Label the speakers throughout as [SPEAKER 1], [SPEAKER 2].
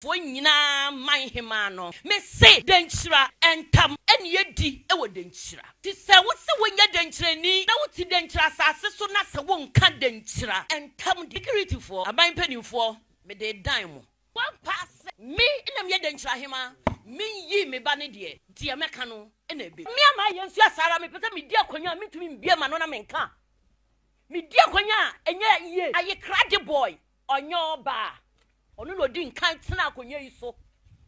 [SPEAKER 1] Foɔ nyinaa man hemaa no. Mese Denkyira ntam ne yɛdi wɔ Denkyira. Nti sɛ wose wonyɛ Denkyirani na wote Denkyira asase so na sɛ wonka Denkyira ntam deɛ. Security foɔ, aban mpanimfoɔ, mede redan mo. Wɔampa sɛ me na meyɛ Denkyira hemaa, menyii me ba no deɛ, deɛ mɛka no na ɛbɛsi. Me a mayɛ nso saa ara, mepɛ sɛ medi akonnwa a mentumi mbue m'ano na menka. Medi akonnwa a ɛnyɛ yie. Ayekrade boy, ɔnyɛ ɔbaa. Ɔno na ɔdii nkan tenaa akonnwa yi so.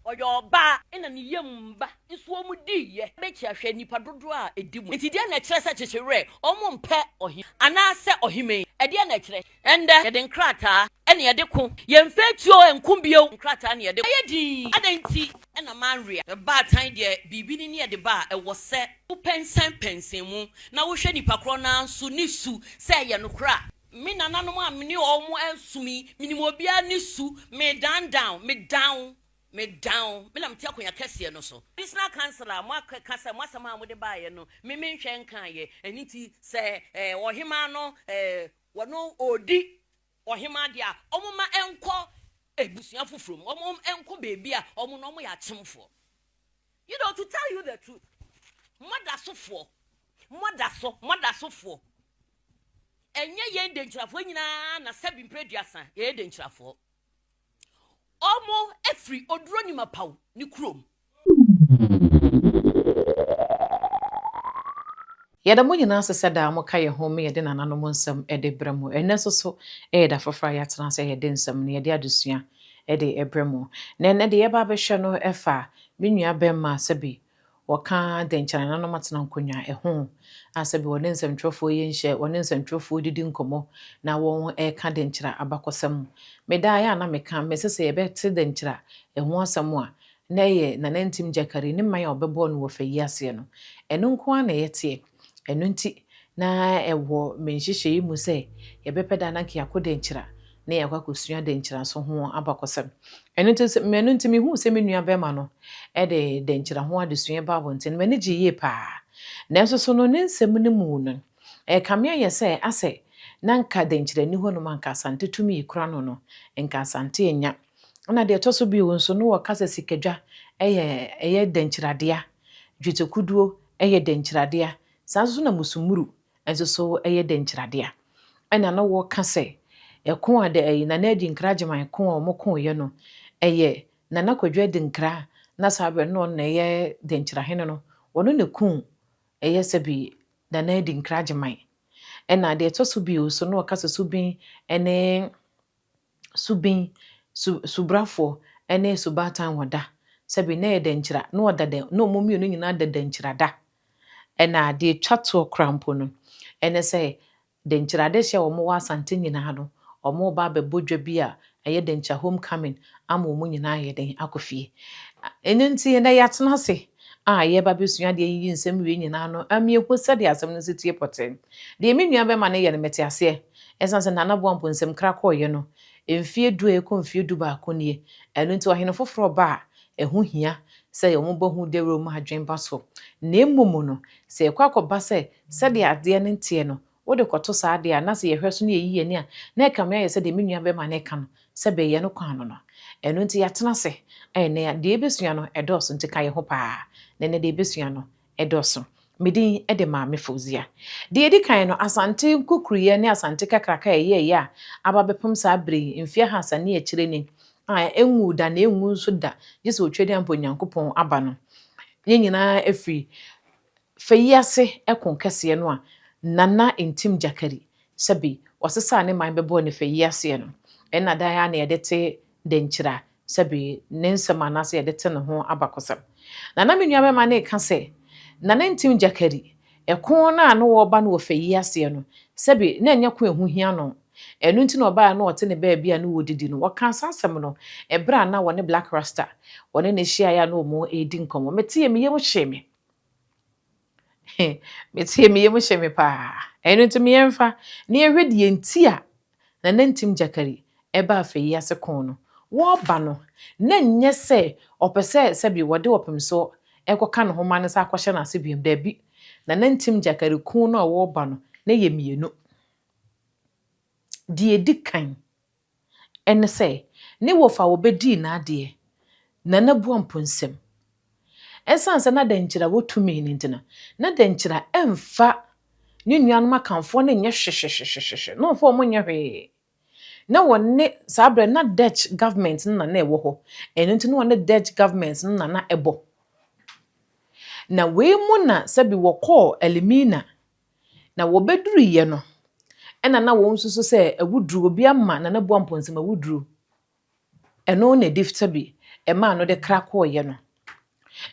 [SPEAKER 1] Ɔyɛ ɔbaa na ne yam mma nso wɔdiiɛ. Bɛkyia hwɛ nnipa dodoɔ a ɛdi mu. Nti deɛn na ɛkyerɛ sɛ kyekye werɛ wɔmpɛ ɔhene anaasɛ ɔhemmaa yi? Ɛdeɛn na ɛkyerɛ? Ɛndɛ yɛde nkrataa na yɛde ko. Yɛmfa atuo nko bio. Nkrataa na yɛde ko. Ɛyɛ dinn. Adɛn nti na manwea? Baatan deɛ biribi ne ne yɛde ba a, ɛwɔ sɛ wopɛnsɛnpɛnsɛn mu na wohwɛ nipa korɔ no ara nso ne su sɛ ɛyɛ nokorɛ a. Me nananom a me ne wɔn resom yi, menim obiara ne su. Medandan, medan, medan. Me na mete akonnwa kɛseɛ no so. Traditional Council a moakeka sɛ mo asɛm a mode baeɛ no, me menhwɛ nkaeɛ. Ɛno nti sɛ ɔhemaa no, wɔno ɔredi ɔhemaa deɛ a, wɔmma ɛnkɔ abusua foforɔ mu. Wɔn nkɔ baabi a wɔn no wɔyɛ akyemfoɔ. To tell you the truth, mmɔdasofoɔ, mmɔdaso, mmɔdasofoɔ. Ɛnyɛ yɛn Denkyirafoɔ nyinaa na sɛbi mpere 30 yɛyɛ Denkyirafoɔ. Ɔmo efiri Oduro Nimapaw ne kurom.
[SPEAKER 2] Yɛda mo nyinaa ase sɛ daa moka yɛn ho ma yɛde nananom nsɛm de brɛ mo. Ɛnnɛ nso so yɛ da foforɔ a yɛatena ase a yɛde nsɛm no, yɛde adesua de brɛ mo. Na ɛnnɛ deɛ yɛba abɛhwɛ no fa me nua bɛrima sɛbi wɔka Dɛnkyɛn nananom atena nkonnwa ɛho a sɛbi wɔne nsɛmtwerɛfoɔ yɛ nhyɛ, wɔne nsɛmtwerɛfoɔ didi nkɔmmɔ na wɔn ɛreka Dɛnkyerɛ abakɔsɛm. Medaa yɛ a na meka, mese sɛ yɛbɛte Dɛnkyerɛ ɛho asɛm a, na ɛyɛ Nana Ntim Gyakari ne man a ɔbɛbɔɔ no wɔ fa yi aseɛ no. Ɛno nko ara na yɛteɛ. Ɛno nti na ɛwɔ me nhyehyɛeɛ mu sɛ yɛbɛpɛ da na nka yɛakɔ Dɛnkyerɛ na yɛakɔ akɔsua Dɛnkyerɛ nso ho abakɔsɛm. Ɛno nti sɛ ɛno nti mehuu sɛ me nua bɛrima no ɛde Dɛnkyerɛ ho adesua ba abɔnten no, m'ani gye yie paa. Nanso so no ne nsɛm no mu no, ɛkame ayɛ sɛ asɛ na nka Dɛnkyerɛ ni hɔnom anka Asante tumi kura no, nka Asante anya. Ɛna deɛ ɛtɔ so bio nso no wɔka sɛ sikadwa ɛyɛ Dɛnkyerɛadea, dwetɛkuduo ɛyɛ Dɛnkyerɛadea, saa nso na musumuru nso so ɛyɛ Dɛnkyerɛadea. Ɛna na wɔka sɛ ɛko a de ɛyi Nana Adi Nkra Agyeman ko a wɔn koeɛ no ɛyɛ Nana Kwadwo Adi Nkra na saa berɛ no ɔno na ɛyɛ Dɛnkyerɛhene no, ɔno na kum ɛyɛ sɛbi Nana Adi Nkra Agyeman. Ɛna deɛ ɛtɔ so bio nso na wɔka sɛ Subin ɛne Subin su Subrafoɔ ɛne Subaatan wɔ da. Sɛbi na ɛyɛ Dɛnkyerɛ na ɔda dɛn na wɔn mmienu nyinaa da Dɛnkyerɛ da. Ɛna deɛ etwa toɔ koraa mpo no ɛne sɛ Dɛnkyerɛ adehyeɛ a wɔwɔ Asante nyinaa no, wɔn reba abɛbɔ dwa bi a ɛyɛ Dɛnkyerɛ homecoming ama wɔn nyinaa ayɛ dɛn akɔ fie. Ɛno nti ɛnɛ yɛatena ase a yɛreba abɛsua adeɛ yiyi nsɛm wie nyinaa no ama yɛhu sɛdeɛ asɛm no si tie pɔtee. Deɛ me nua bɛrima no yɛ no mete aseɛ. Ɛsiane sɛ Nana Boampo nsɛm kra kɔɔeɛ no, mfeɛ 10 a ɛkɔ mfeɛ 11 nie. Ɛno nti ɔhene foforɔ ba a, ɛho hia sɛ wɔn bɔ ho dawuro ma adwene ba so. Na mmom no, sɛ yɛkɔ akɔba sɛ sɛdeɛ adeɛ no nteɛ no, wode kɔto saa adeɛ a na sɛ yɛhwɛ so na yɛyi yɛn ani a, na ɛkame ayɛ sɛ deɛ me nua bɛrima no ka no, sɛ bɛyɛ no kwan no. Ɛno nti yɛatena ase ɛnɛ deɛ yɛbɛsua no ɛdɔɔso nti ka yɛn ho paa. Na ɛnɛ deɛ yɛbɛsua no ɛdɔɔso. Me din de Maame Fauzia. Deɛ ɛdi kan no, Asante nkukuruyɛ ne Asante kakraka a ɛyɛɛyɛ a aba bɛpem saa bere yi, mfeɛ 300 ne akyire ni, a ɛnwu da na ɛnwu nso da, gye sɛ otwa di ampa Onyankopɔn aba no. Yɛn nyinaa afiri fa yi ase ɛko kɛseɛ no a Nana Ntim Gyakari sɛbi ɔsesaa ne man bɛbɔɔ ne fa yi aseɛ no. Ɛna dan a na yɛde te Dɛnkyerɛ sɛbi ne nsɛm anaasɛ yɛde te ne ho abakɔsɛm. Nana me nua bɛrima ne ka sɛ Nana Ntim Gyakari ɛko no a na wɔreba no wɔ fa yi aseɛ no, sɛbi na ɛnyɛ ko ɛho hia no. Ɛno nti na ɔbaa na ɔte ne baabi a na wɔdidi no. Wɔka saa asɛm no ɛberɛ a na wɔne Black Rasta wɔne ne hyiaeɛ a na wɔn redi nkɔmmɔ. Meteɛ me yam hyee me. Meteɛ me yam hyee me paa. Ɛno nti meyɛmfa na yɛhwɛ deɛ nti a Nana Ntim Gyakari ɛbaa fa yi ase ko no. Wɔreba no, na nyɛ sɛ ɔpɛ sɛ sɛbi wɔde ɔpem so ɛkɔka ne ho ma ne nsa akɔhyɛ n'ase biom. Daabi. Nana Ntim Gyakari ko no a wɔreba no, na yɛ mmienu. Deɛ ɛdi kan ɛne sɛ ne wɔfa a wɔbɛdii n'adeɛ Nana Boampo nsam. Ɛsiane sɛ na Dankyira wɔ tumi no nti no, na Dankyira mfa ne nuanom Akanfoɔ no nyɛ hwehwehwehwehwe, na ɔmfa wɔn nyɛ hwee. Na wɔne, saa berɛ na Dutch government no na na ɛwɔ hɔ, ɛno nti na wɔne Dutch government no na na ɛbɔ. Na wei mu na sɛbi wɔkɔɔ Elmina, na wɔbɛduruiɛ no, ɛna na wɔn nso so sɛ awuduro, obi ama Nana Boampo nsam awuduro. Ɛno na ɛdi sɛbi ɛmaa no de kra kɔɔeɛ no.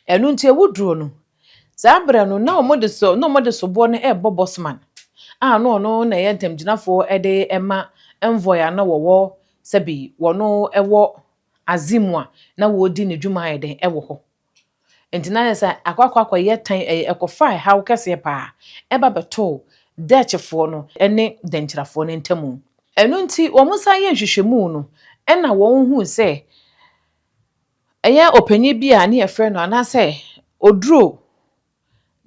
[SPEAKER 2] Ɛno nti awuduro no, saa berɛ no na wɔde so na wɔde soboɔ no rebɔ Bosman a na ɔno na ɛyɛ ntamgyinafoɔ de ma envoy a na wɔwɔ sɛbi wɔno wɔ Azim a na wɔredi ne dwuma ayɛ dɛn wɔ hɔ. Nti na ayɛ sɛ akɔ akɔ akɔyɛ tan ɛyɛ ɛkɔfa ɛhaw kɛseɛ paa ɛba bɛtoo Dutchfoɔ no ne Denkyirafoɔ no ntamu. Ɛno nti wɔn san yɛɛ nhwehwɛmu no ɛna wɔn huu sɛ ɛyɛ ɔpanin bi a ne yɛfrɛ no anaasɛ Oduro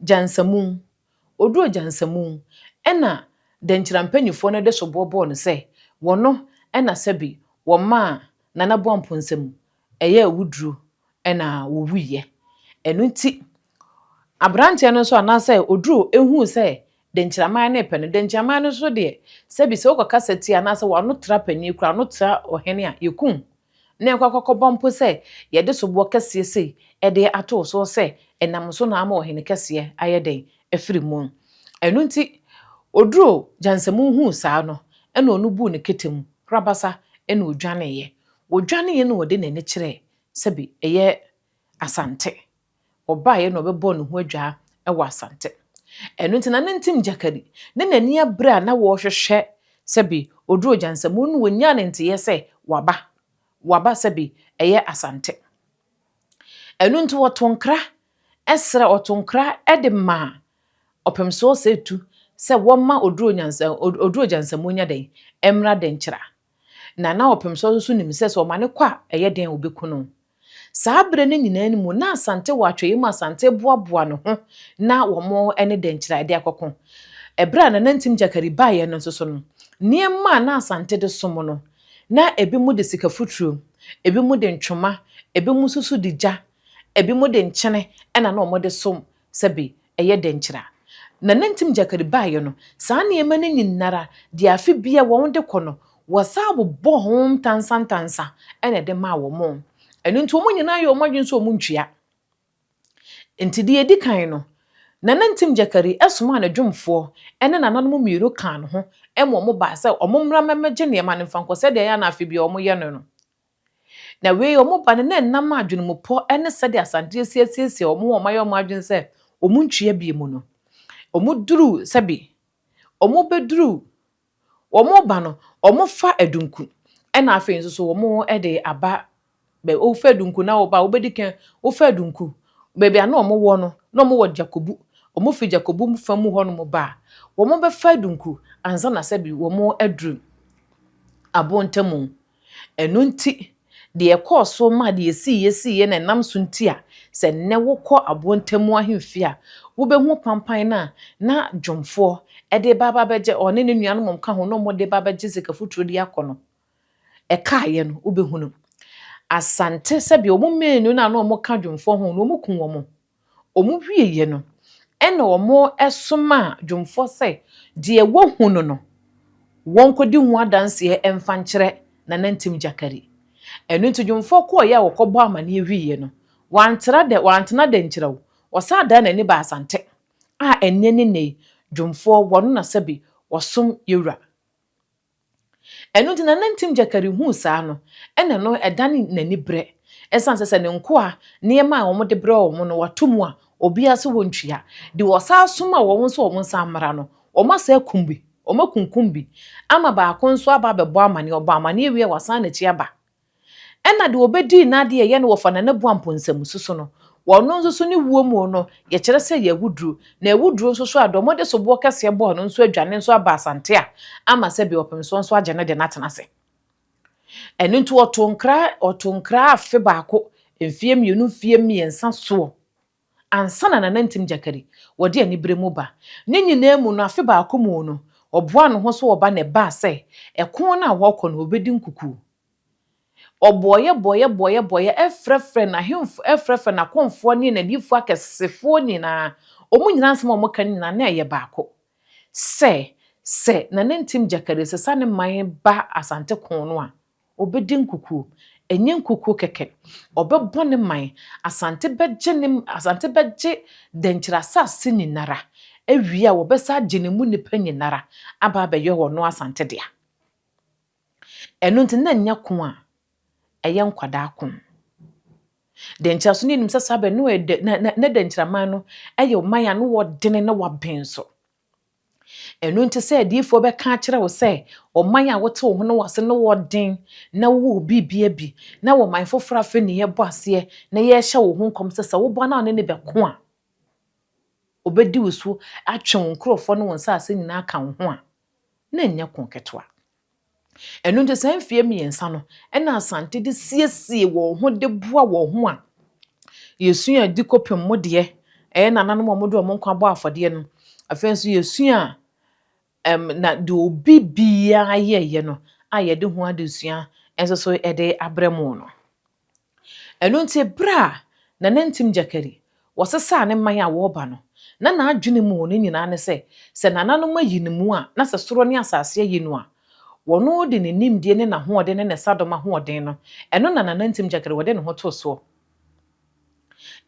[SPEAKER 2] Gyansamu, Oduro Gyansamu ɛna Denkyira mpaninfoɔ no de soboɔ bɔɔ no sɛ wɔno ɛna sɛbi wɔmaa Nana Boamponsem ɛyɛɛ awuduro na wɔwuiɛ. Ɛno nti, aberanteɛ no nso anaasɛ Oduro huu sɛ Denkyiraman no repɛ no, Denkyiraman no nso deɛ, sɛbi sɛ wokɔkasa tia anaasɛ w'ano tra panin koraa, ano tra ɔhene a, yɛku wo. Na yɛkɔ akɔkɔbɔ mpo sɛ yɛde soboɔ kɛseɛ sei de ato wo soɔ sɛ ɛnam so na ama ɔhene kɛseɛ ayɛ dɛn afiri mu. Ɛno nti, Oduro Gyansamu huu saa no, ɛna ɔno buu ne kɛtɛ mu korabasa na ɔdwaneeɛ. Ɔdwaneeɛ na ɔde n'ani kyerɛɛ sɛbi ɛyɛ Asante. Ɔbaeɛ na ɔbɛbɔɔ ne ho adwaa wɔ Asante. Ɛno nti na ne Ntim Gyakari ne n'ani abere a na wɔrehwehwɛ sɛbi Oduro Gyansamu no wɔnyaa ne nteeɛ sɛ waba, waba sɛbi ɛyɛ Asante. Ɛno nti wɔtoo nkra srɛ, wɔtoo nkra de maa Ɔpemsoɔ Setu sɛ wɔmma Oduro Nyansa, Oduro Gyansamu nyɛ dɛn? Mmra Denkyira. Na na Ɔpemsoɔ nso nim sɛ sɛ ɔma no kɔ a, ɛyɛ den a ɔbɛku no. Saa berɛ no nyinaa no mu, na Asante wɔ atwɛeɛ mu Asante boaboa ne ho na wɔn ne Denkyira de akɔko. Ɛberɛ a Nana Ntim Gyakari baeɛ no nso so no, nneɛma a na Asante de som no, na ebinom de sika futuro, ebinom de ntwoma, ebinom nso so de gya, ebinom de nkyene na na wɔde som sɛbe ɛyɛ dɛnkyerɛ a. Na ne ntim gyakari baeɛ no, saa nneɛma no nyinara, deɛ afe biara wɔn de kɔ no, wɔsan bobɔɔ ho ntansa ntansa na ɛde maa wɔn. Ɛno nti wɔn nyinaa yɛɛ wɔn adwene sɛ wɔn ntua. Nti deɛ ɛdi kan no, Nana Ntim Gyakari somaa ne dwomfoɔ ne nananom mmienu kaa ne ho ma wɔn baa sɛ wɔn mmra mmɛgye nneɛma no mfa nkɔ sɛdeɛ ɛyɛ a na afe biara wɔyɛ no no. Na wei wɔn ba no na ɛnam adwenemupɔ ne sɛdeɛ Asante asi asiesie wɔn ho a wɔayɛ wɔn adwene sɛ wɔn ntwea bie mu no, wɔn duru sɛbi, wɔn bɛduru, wɔn ba no, wɔn fa adunku, ɛna afei nso so wɔn de aba, bɛ, wofa adunku na wɔba, wobɛdi kan, wofa adunku, baabi a na wɔn wɔ no, na wɔn wɔ Gyakobu, wɔn fi Gyakobu fa mu hɔ nom ba a, wɔn bɛfa adunku ansa na sɛbi wɔn aduru Abontamu. Ɛno nti, deɛ ɛkɔɔ so maa deɛ ɛsiiɛ siiɛ na ɛnam so nti a sɛ nnɛ wokɔ aboɔ ntamu ahemfie a, wobɛhu pampan no a na dwomfoɔ de reba aba abɛgye, ɔne ne nuanom ka ho na wɔde reba abɛgye sikafuturo de akɔ no, ɛkaeɛ no, wobɛhunu. Asante sɛdeɛ wɔn mmienu no a na wɔka dwomfoɔ ho no, wɔkum wɔn. Wɔwieeɛ no, ɛnna wɔsomaa dwomfoɔ sɛ deɛ wɔahu no no, wɔnkɔdi ho adanseɛ mfa nkyerɛ Nana Ntim Gyakari. Ɛno nti dwomfoɔ kɔeɛ a wɔkɔbɔɔ amaneɛ wieeɛ no, wantra dɛ, wantena Dɛnkyerɛw, ɔsan dan n'ani baa Asante a ɛnnɛ ne nnɛ yi, dwomfoɔ wɔno na sɛbe wɔsom yɛwura. Ɛno nti Nana Ntim Gyakari huu saa no, ɛna ɛno ɛdane n'ani brɛ. Ɛsiane sɛ sɛ ne nkoa nneɛma a wɔde brɛ wɔn no wɔato mu a, obiara sɛ wɔntua. Deɛ wɔsan soma wɔn nso wɔn nsa mmra no, wɔasan akum bi, wɔakunkum bi, ama baako nso aba abɛbɔ amaneɛ. Ɔbɔ amaneɛ wie a, wasan n'akyi aba. Ɛna deɛ ɔbɛdii n'adeɛ a ɛyɛ no wɔfa Nana Boa Mpɔnsamusu so no, ɔno nso so ne wuo mu no, yɛkyerɛ sɛ ɛyɛ awuduro. Na awuduro nso so a, deɛ wɔde soboɔ kɛseɛ bɔɔ no nso adwane nso aba Asante a ama sɛdeɛ ɔpemsoɔ nso agye no de no atena ase. Ɛno nti ɔtoo nkra, ɔtoo nkra afe baako, mfeɛ mmienu, mfeɛ mmiɛnsa soɔ ansa na Nana Ntim Gyakari wɔde anibere mu ba. Ne nyinaa mu no, afe baako mu no, ɔboaa ne ho so ɔba na ɛbaa sɛ ɛko no a wɔrekɔ no, wɔbɛdi nkukuo. Ɔbɔeɛ bɔeɛ bɔeɛ bɔeɛ frɛfrɛɛ n'ahemfo frɛfrɛɛ n'akɔmfoɔ ne n'adiyifoɔ akɛsefoɔ nyinaa. Wɔn nyinaa nsɛm a wɔka no nyinaa na ɛyɛ baako sɛ, sɛ Nana Ntim Gyakari sesa ne man ba Asante ko no a, ɔbɛdi nkukuo. Ɛnyɛ nkukuo kɛkɛ, ɔbɛbɔ ne man. Asante bɛgye ne Asante bɛgye Dɛnkyerɛ asase nyinara awie a wɔbɛsan agye ne mu nnipa nyinara aba abɛyɛ ɔno Asante dea. Ɛno nti na ɛnyɛ ko a ɛyɛ nkwadaa ko. Dɛnkyira so ne yɛnim sɛ saa bɛ no ɛdɛ na na na dɛnkyiraman no ɛyɛ ɔman a no wɔdene na waben so. Ɛno nti sɛ adiyifoɔ bɛka akyerɛ wo sɛ ɔman a wote wo ho no wase no wɔden na wowɔ wo biribia bi na wɔ ɔman foforɔ afei ne yɛbɔ aseɛ na yɛrehyɛ wo ho nkɔm sɛ sɛ woba na wo ne ne bɛko a ɔbɛdi wo so atwe wo nkurɔfoɔ ne wo nsaase nyinaa aka wo ho a na ɛnyɛ ko ketewa. Ɛno nti saa mfeɛ mmiɛnsa no ɛna Asante de siesie wɔn ho de boa wɔn ho a yɛsua di kɔpem mo deɛ ɛyɛ nananom a wɔde wɔn nkwa bɔ afɔdeɛ no. Afei nso yɛsua ɛm na deɛ obi biara yɛɛyɛ no a yɛde ho adesua nso so de abrɛ mo no. Ɛno nti berɛ a Nana Ntim Gyakari wɔsesaa ne man a wɔreba no, na n'adwene mu no nyinaa ne sɛ, sɛ nananom ayi no mu a, na sɛ soro ne asase ayi no a, wɔno de ne nimdeɛ ne n'ahoɔden ne ne sadɔm ahoɔden no, ɛno na Nana Ntim Gyakari wɔde ne ho too soɔ.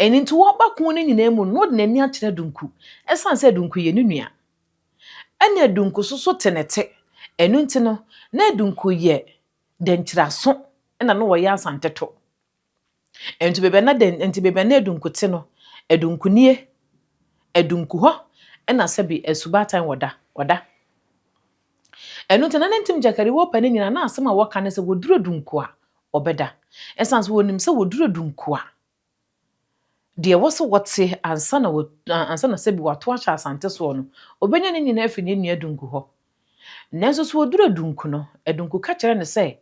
[SPEAKER 2] Ɛno nti wɔreba ko no nyinaa mu no, na ɔde n'ani akyerɛ Adunku, ɛsiane sɛ Adunku yɛ ne nua. Ɛna Adunku nso so te ne te. Ɛno nti no, na Adunku yɛ Dɛnkyiraso na na wɔyɛ Asanteto. Nti baabi a na dɛn nti baabi a na Adunku te no, Adunku nie, Adunku hɔ na sɛbi Asubaatan wɔ da, wɔda. Ɛno nti na na Ntim Gyakari wɔ pɛ no nyinaa na asɛm a wɔka ne sɛ wɔduru Adunku a, wɔbɛda. Ɛsiane sɛ wɔnim sɛ wɔduru Adunku a, Deɛ ɛwɔ sɛ wɔte ansa na wɔ ansa na sɛbi wato ahyɛ Asante soɔ no, ɔbɛnya ne nyinaa afiri ne nua Dunku hɔ. Nanso so ɔduru Adunku no, Adunku ka kyerɛ no sɛ,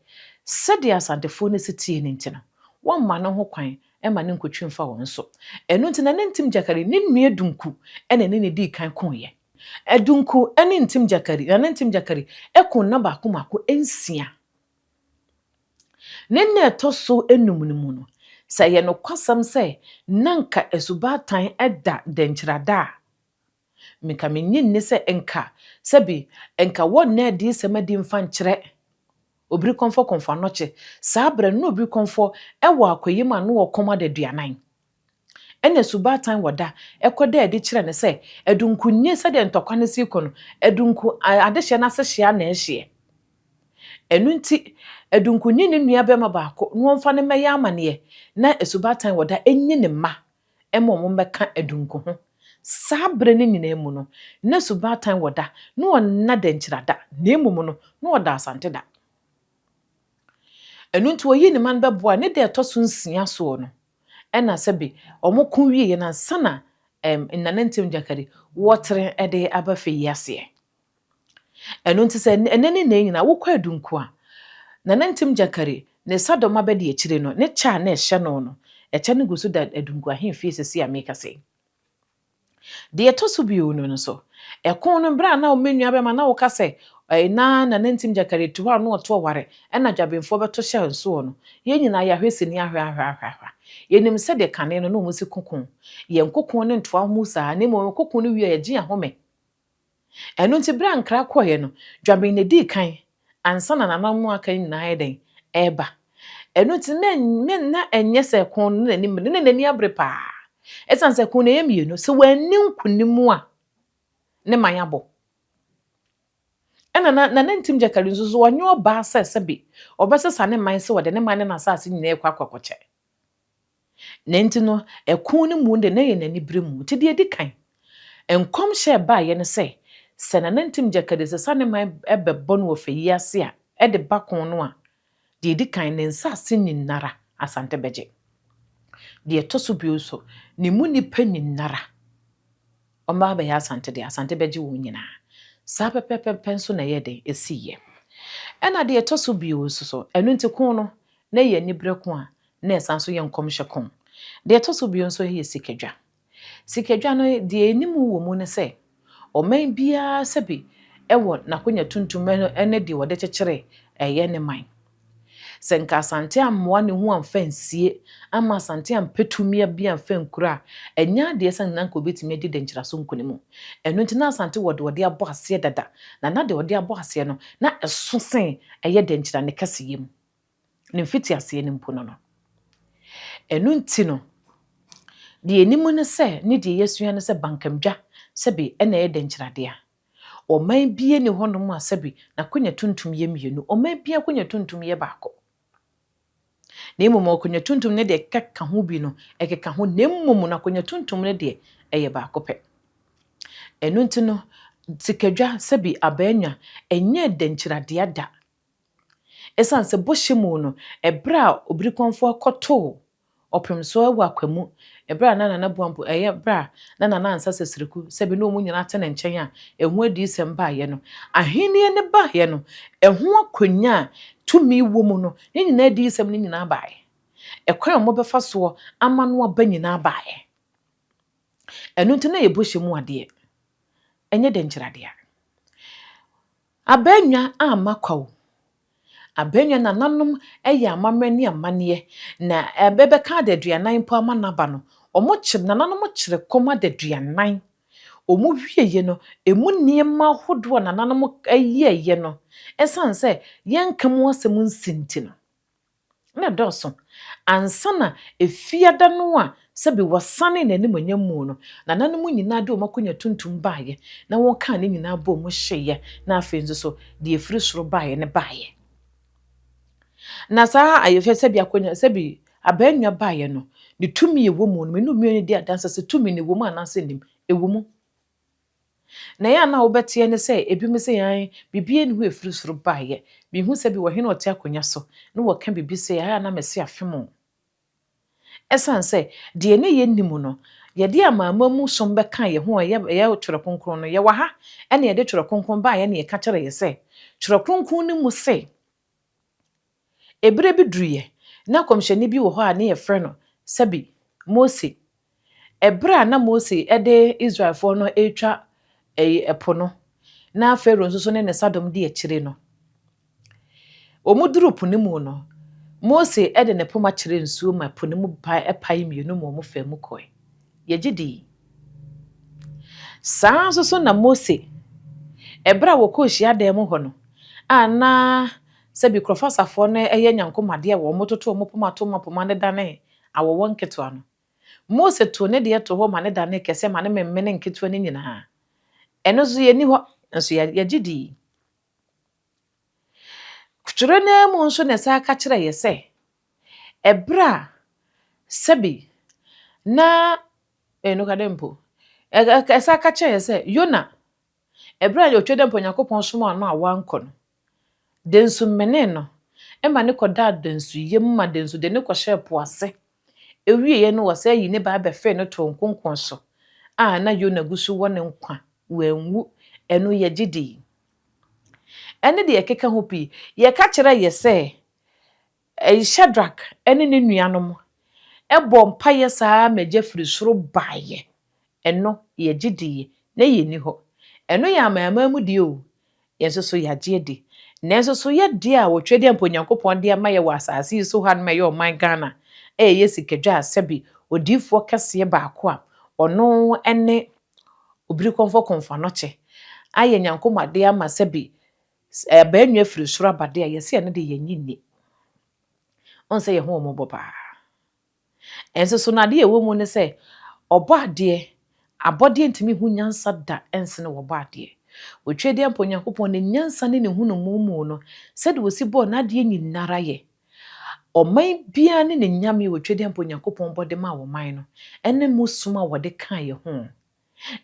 [SPEAKER 2] sɛdeɛ Asantefoɔ no si teɛ no nti no, wɔmma no ho kwan mma no nkɔtwi mfa wɔn so. Ɛno nti Nana Ntim Gyakari ne nua Dunku na ɛne no dii kan koeɛ. Adunku ne Ntim Gyakari, Nana Ntim Gyakari koo nna baako mmaako nsia. Ne nna a ɛtɔ so anum no mu no, sɛ ɛyɛ nokwasɛm sɛ na anka Asubaatan da dɛnkyerada a, nka minnye nni sɛ nka sɛbi nka wɔnna adiyisɛm adi mfa nkyerɛ Obirikɔmfoɔ Kɔmfoɔ Anɔkye. Saa berɛ no na Obirikɔmfoɔ wɔ akwayi mu a na ɔkɔm adaduanan. Ɛnna Subaatan wɔ da kɔdaa adi kyerɛɛ no sɛ Adunku nye sɛdeɛ ntɔkwa no si rekɔ no, Adunku adehyeɛ no ase hyeɛ na ɛhyeɛ. Ɛno nti, Adunku nye ne nuabarima baako na wɔmfa no mmɛyɛ amaneɛ na Subaatan wɔ da nyi ne mma ma wɔmmɛka Adunku ho. Saa berɛ no nyinaa mu no, na Subaatan wɔ da na ɔnna Dankyira da, na mmom no, na ɔda Asante da. Ɛno nti ɔyii ne mma no bɛboae. Ne da a ɛtɔ so nsia soɔ no, ɛna sɛbe wɔn ko wieɛ no ansa na ɛm Nana Ntim Gyakari wɔtere de aba fɛ yi aseɛ. Ɛno nti sɛ ɛnɛ ne nnɛ nyinaa wokɔ Adunku a, Nana Ntim Gyakari ne sadɔm abɛdi akyire no, ne kyɛ a na ɛhyɛ no no, ɛkyɛ no gu so da Adunku ahemfie seesei a merekasa yi. Deɛ ɛtɔ so bio no nso, ɛko no berɛ a na me nuabɛma na woka sɛ ɛɛ na Nana Ntim Gyakari te hɔ a na ɔto ɔware ɛna Dwabenfoɔ bɛto hyɛ nsoɔ no, yɛn nyinaa yɛahwɛ sini ahwɛ ahwɛ ahwɛ ahwɛ. Yɛnim sɛdeɛ kane no na wɔsi koko. Yɛn koko no ntoa mu saa na mmom koko no wie a yɛgye yɛn ahome. Ɛno nti berɛ a Nkra kɔeɛ no, Dwaben na ɛdii kan ansa na nananom a aka no nyinaa ayɛ dɛn? Ɛreba. Ɛno nti na na na ɛnyɛ sɛ ɛko no na n'anim na n'ani abere paa. Ɛsiane sɛ ɛko no ɛyɛ mmienu, sɛ wanni nkonim a, ne man abɔ. Ɛna na Nana Ntim Gyakari nso so ɔnyɛ ɔbaa sɛ sɛbe ɔbɛsesa ne man sɛ ɔde ne man ne n'asase nyinaa rekɔ akɔkɔkyɛ. Na enti no, ɛko no mu de, na ɛyɛ n'anibere mu. Nti deɛ ɛdi kan, nkɔmhyɛ a ɛbaeɛ ne sɛ, sɛ Nana Ntim Gyakari sesa ne man bɛbɔ no wɔ fɛ yi ase a, ɛde ba ko no a, deɛ ɛdi kan, ne nsase nyinara, Asante bɛgye. Deɛ ɛtɔ so bio nso, ne mu nnipa nyinara, Wɔbɛba abɛyɛ Asante deɛ, Asante bɛgye wɔn nyinaa. Saa pɛpɛpɛpɛ nso na ɛyɛɛ dɛn? Ɛsiiɛ. Ɛna deɛ ɛtɔ so bio nso so, ɛno nti ko no, na ɛyɛ aniberɛ ko a, na ɛsan nso yɛ nkɔmhyɛ ko. Deɛ ɛtɔ so bio nso yɛ sikadwa. Sikadwa no, deɛ ɛnim wɔ mu ne sɛ, ɔman biara sɛbi wɔ n'akonya tuntum ne deɛ wɔde kyekyere ɛyɛ ne man. Sɛ nka Asante ammoa ne ho amfa ansie, amma Asante ampɛ tumi bi amfa ankura a, ɛnyɛ adeɛ sɛ na nka ɔbɛtumi adi Denkyira so nkonim. Ɛno nti na Asante wɔ deɛ ɔde abɔ aseɛ dada, na na deɛ ɔde abɔ aseɛ no, na ɛso sen ɛyɛ Denkyira ne kɛseyɛ mu. Ne mfitiaseɛ no mpo no no. Ɛno nti no, deɛ yɛnim ne sɛ, ne deɛ yɛasua ne sɛ Bankamdwa sɛbe ɛna ɛyɛ Denkyira dea. Ɔman biara nni hɔnom a sɛbe n'akonnwa tuntum yɛ mmienu. Ɔman biara akonnwa tuntum yɛ baako. Na mmom akonnwa tuntum no deɛ ɛkeka ho bi no, ɛkeka ho, na mmom no akonnwa tuntum no deɛ ɛyɛ baako pɛ. Ɛno nti no, sikadwa sɛbe abaanwa ɛnyɛɛ dɛnkyiradeɛ da. Ɛsiane sɛ bɔhyɛ mu no, ɛberɛ a Obirikɔmfoɔ kɔtoo Ɔpemsoɔ wɔ Akwamu, ɛberɛ a na Nana Boampo, ɛyɛ berɛ a na Nana Ansah Sesiriku, sɛbe na wɔn nyinaa te ne nkyɛn a ɛho adiyisɛm baeɛ no, ahennie no baeɛ no, ɛho akonnwa a tumi wɔ mu no, ne nyinaa adiyisɛm no nyinaa baeɛ. Ɛkwan a wɔbɛfa soɔ ama no aba nyinaa baeɛ. Ɛno nti na ɛyɛ bɔhyɛ mu adeɛ, ɛnyɛ dɛnkyerɛadeɛ. Abannwa amma kwa o. Abannwa nananom yɛ amammerɛ ne amanneɛ, na ɛbɛka adaduanan mpo ama no aba no, wɔkyere, nananom kyere kɔm adaduanan. Wɔwieeɛ no, ɛmu nneɛma ahodoɔ a nananom yɛeɛ no, ɛsiane sɛ yɛnka mu asɛm nsi nti no, na ɛdɔɔso. Ansa na Efiada no a sɛbe wɔsanee n'animuonyam mu no, nananom nyinaa de wɔn akonnwa tuntum baeɛ, na wɔkaa ne nyinaa boom hyeeɛ, na afei nso so, deɛ ɛfiri soro baeɛ no baeɛ. Na saa ayɛhwɛ sɛbe akonnwa, sɛbe abannwa baeɛ no, ne tumi a ɛwɔ mu no, me ne wo mmienu di adanse sɛ tumi no ɛwɔ mu anaasɛ ɛnnim, ɛwɔ mu. Na ɛyɛ a na wobɛteɛ ne sɛ ebinom sɛ aane, biribiara nni hɔ a ɛfiri soro baeɛ. Mehu sɛ bi wɔ he na ɔte akonnwa so na wɔka biribi sei a, ɛyɛ a na mese afem o. Ɛsiane sɛ deɛ na yɛnnim no, yɛde amanaman mu som bɛkaa yɛn ho a ɛyɛ ɛyɛ Twerɛ Kronkron no. Yɛwɔ ha na yɛde Twerɛ Kronkron baeɛ na yɛka kyerɛɛ yɛ sɛ, Twerɛ Kronkron no mu se, Ɛberɛ bi duruiɛ, na kɔmhyɛni bi wɔ hɔ a ne yɛfrɛ no sɛbi Mose. Ɛberɛ a na Mose de Israelfoɔ no retwa ɛyi ɛpo no, na Farao nso so ne ne sadɔm di akyire no, wɔduruu po no mu no, Mose de ne poma kyerɛɛ nsuo ma po no mu pae mmienu ma wɔfaa mu kɔe. Yɛgye di. Saa ara nso so na Mose, ɛberɛ a wɔkɔɔ hyiadan mu hɔ no, a na sɛbi Korɔfasafoɔ no yɛ nyankomadeɛ a wɔtoto wɔn poma to ma poma no dane awɔwɔ nketewa no, Mose too ne deɛ too hɔ ma no danee kɛseɛ ma no memene nketewa no nyinaa. Ɛno nso yɛnni hɔ, nso yɛgye di. Twerɛ no ara mu nso na ɛsan ka kyerɛ yɛ sɛ, ɛberɛ a sɛbi na nokware mpo, ɛsan ka kyerɛ yɛ sɛ Yona, ɛberɛ a otwa dɛ mpo Onyankopɔn somaa no a wankɔ no, densu menee no ma no kɔdaa densu yam ma densu de no kɔhyɛɛ po ase. Ɛwieeɛ no wɔsan yii ne ba bɛfee no too nkonkɔn so a na Yona gu so wɔ ne nkwa, wanwu. Ɛno yɛgye di. Ɛne deɛ ɛkeka ho pii. Yɛka kyerɛ yɛ sɛ, Shadrach ne ne nuanom bɔɔ mpaeɛ saa ara ma gya firi soro baeɛ. Ɛno, yɛgye diiɛ, na yɛnni hɔ. Ɛno yɛ amanaman mu deɛ o, yɛn nso so yɛagye adi. Nanso so yɛ deɛ a wɔtwa mpo Onyankopɔn de ama yɛ wɔ asase yi so hanom a ɛyɛ ɔman Ghana a ɛyɛ sikadwa a sɛbe odiyifoɔ kɛseɛ baako a ɔno ne Obirikɔmfoɔ Komfo-Anokye ayɛ nyankomadeɛ ama sɛbi abaa nnua firi soro aba deɛ a, yɛse ɛno deɛ yɛnnye nni. Wohu sɛ yɛn ho wɔ mmɔbɔ paa. Ɛnso so no adeɛ a ɛwɔ mu ne sɛ, ɔbɔ adeɛ, abɔdeɛ ntumi hu nyansa da nsene wɔbɔ adeɛ. Otwedeɛ mpo Onyankopɔn ne nyansa ne ne nhunumu mu no, sɛdeɛ ɔsi bɔɔ n'adeɛ nyinara yɛ. Ɔman biara ne ne nyame a Otwedeɛ mpo Onyankopɔn bɔ de maa ɔman no, ɛne mu som a wɔde kaa yɛ ho.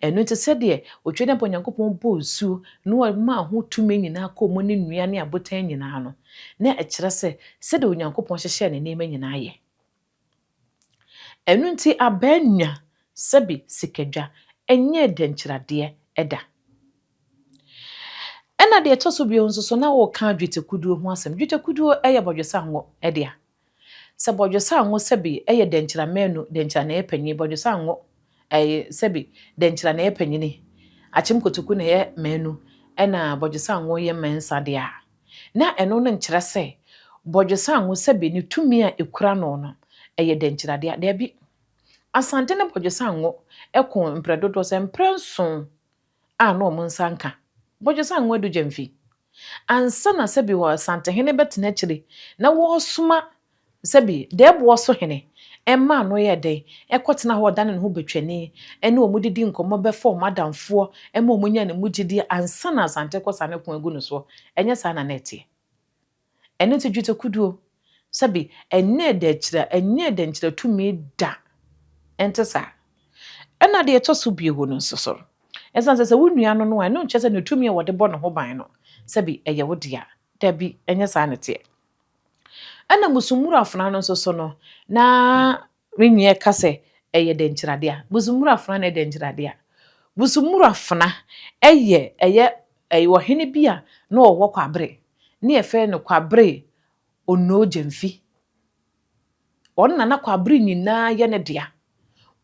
[SPEAKER 2] Ɛno nti sɛdeɛ Otwedeɛmpa Onyankopɔn bɔɔ nsuo na ɔmaa ho tumi nyinaa kɔɔ mu ne nnua ne abotan nyinaa no, na ɛkyerɛ sɛ sɛdeɛ Onyankopɔn hyehyɛɛ ne nneɛma nyinaa yɛ. Ɛno nti abaa nnwa, sɛbe sikadwa, nyɛɛ dɛnkyiradeɛ da. Ɛna deɛ ɛtɔ so bio nso so na wɔreka dwetɛkuduo ho asɛm. Dwetɛkuduo yɛ bɔdwesango dea. Sɛ bɔdwesango sɛbe yɛ dɛnkyira manu, dɛnkyira na ɛyɛ panyin, bɔdwesango ɛyɛ sɛbe dɛnkyira na ɛyɛ panyini, akyem kotoku na ɛyɛ manu, ɛna bɔdwesango yɛ mɛnsa deɛ a, na ɛno no nkyerɛ sɛ Bɔdwesango sɛbe ne tumi a ɛkura no no, ɛyɛ dɛnkyiradeɛ. Daabi. Asante ne Bɔdwesango ko mprɛ dodoɔ sɛ mprɛ nson a na wɔn nsa nka Bɔdwesango Adu Gyamfi. Ansa na sɛbi wɔ Asantehene bɛtena akyire na wɔresoma sɛbi dɛɛboɔ so hene ɛma ano yɛ dɛn ɛkɔtena hɔ ɔdane ne ho bɛtwani ɛne wɔn didi nkɔmmɔ bɛfa wɔn adamfoɔ ɛma wɔn nya ne mu gyidie ansa na Asante kɔsa ne ko agu no soɔ. Ɛnyɛ saa na na ɛteɛ. Ɛno nti dwetɛkuduo, sɛbi ɛnyɛ dɛnkyerɛ, ɛnyɛ dɛnkyerɛ tumi da. Ɛnte saa. Ɛna deɛ ɛtɔ so bio no nso so, ɛsiane sɛ sɛ wo nua no no a, ɛno nkyerɛ sɛ ne tumi a wɔde bɔ ne ho ban no, sɛbi ɛyɛ wo dea. Dabi, ɛnyɛ saa na ɛteɛ. Ɛna musummuru afena no nso so no, na me nua ka sɛ ɛyɛ dɛnkyerɛadeɛ a. Musummuru afena na ɛyɛ dɛnkyerɛadeɛ a. Musummuru afena ɛyɛ ɛyɛ ɛyɛ ɔhene bi a na ɔwɔ Kwabere, ne yɛfrɛ no Kwabere Onoo Gyamfi. Ɔno na na Kwabere nyinaa yɛ ne dea.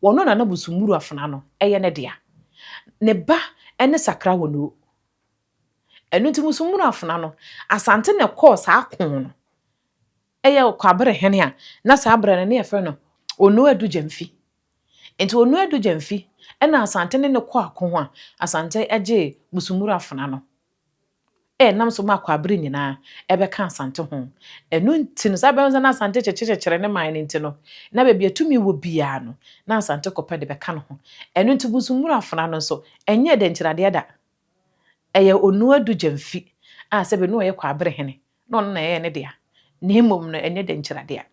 [SPEAKER 2] Ɔno na na Musummuru afena no ɛyɛ ne dea. Ne ba ne Sakra Onoo. Ɛno nti Musummuru afena no, Asante na ɛkɔɔ saa ko no. Ɛyɛ Kwabere hene a na saa berɛ no ne yɛfrɛ no Onoo Adu Gyamfi. Nti Onoo Adu Gyamfi ɛna Asante ne no kɔɔ ako ho a Asante gyee Musummuru afena no. Ɛnam so ma Kwabere nyinaa ɛbɛka Asante ho. Ɛno nti no, saa bɛrɛ sɛ na Asante kyekyerekyere ne man no nti no, na baabi a tumi wɔ biara no, na Asante kɔpɛ de bɛka ne ho. Ɛno nti Musummuru afena no nso, ɛnyɛ dɛnkyerɛadeɛ da. Ɛyɛ Onoo Adu Gyamfi a sɛbi na ɔyɛ Kwabere hene, na ɔno na ɛyɛ ne dea. Na mmom no, ɛnyɛ dɛnkyerɛadeɛ.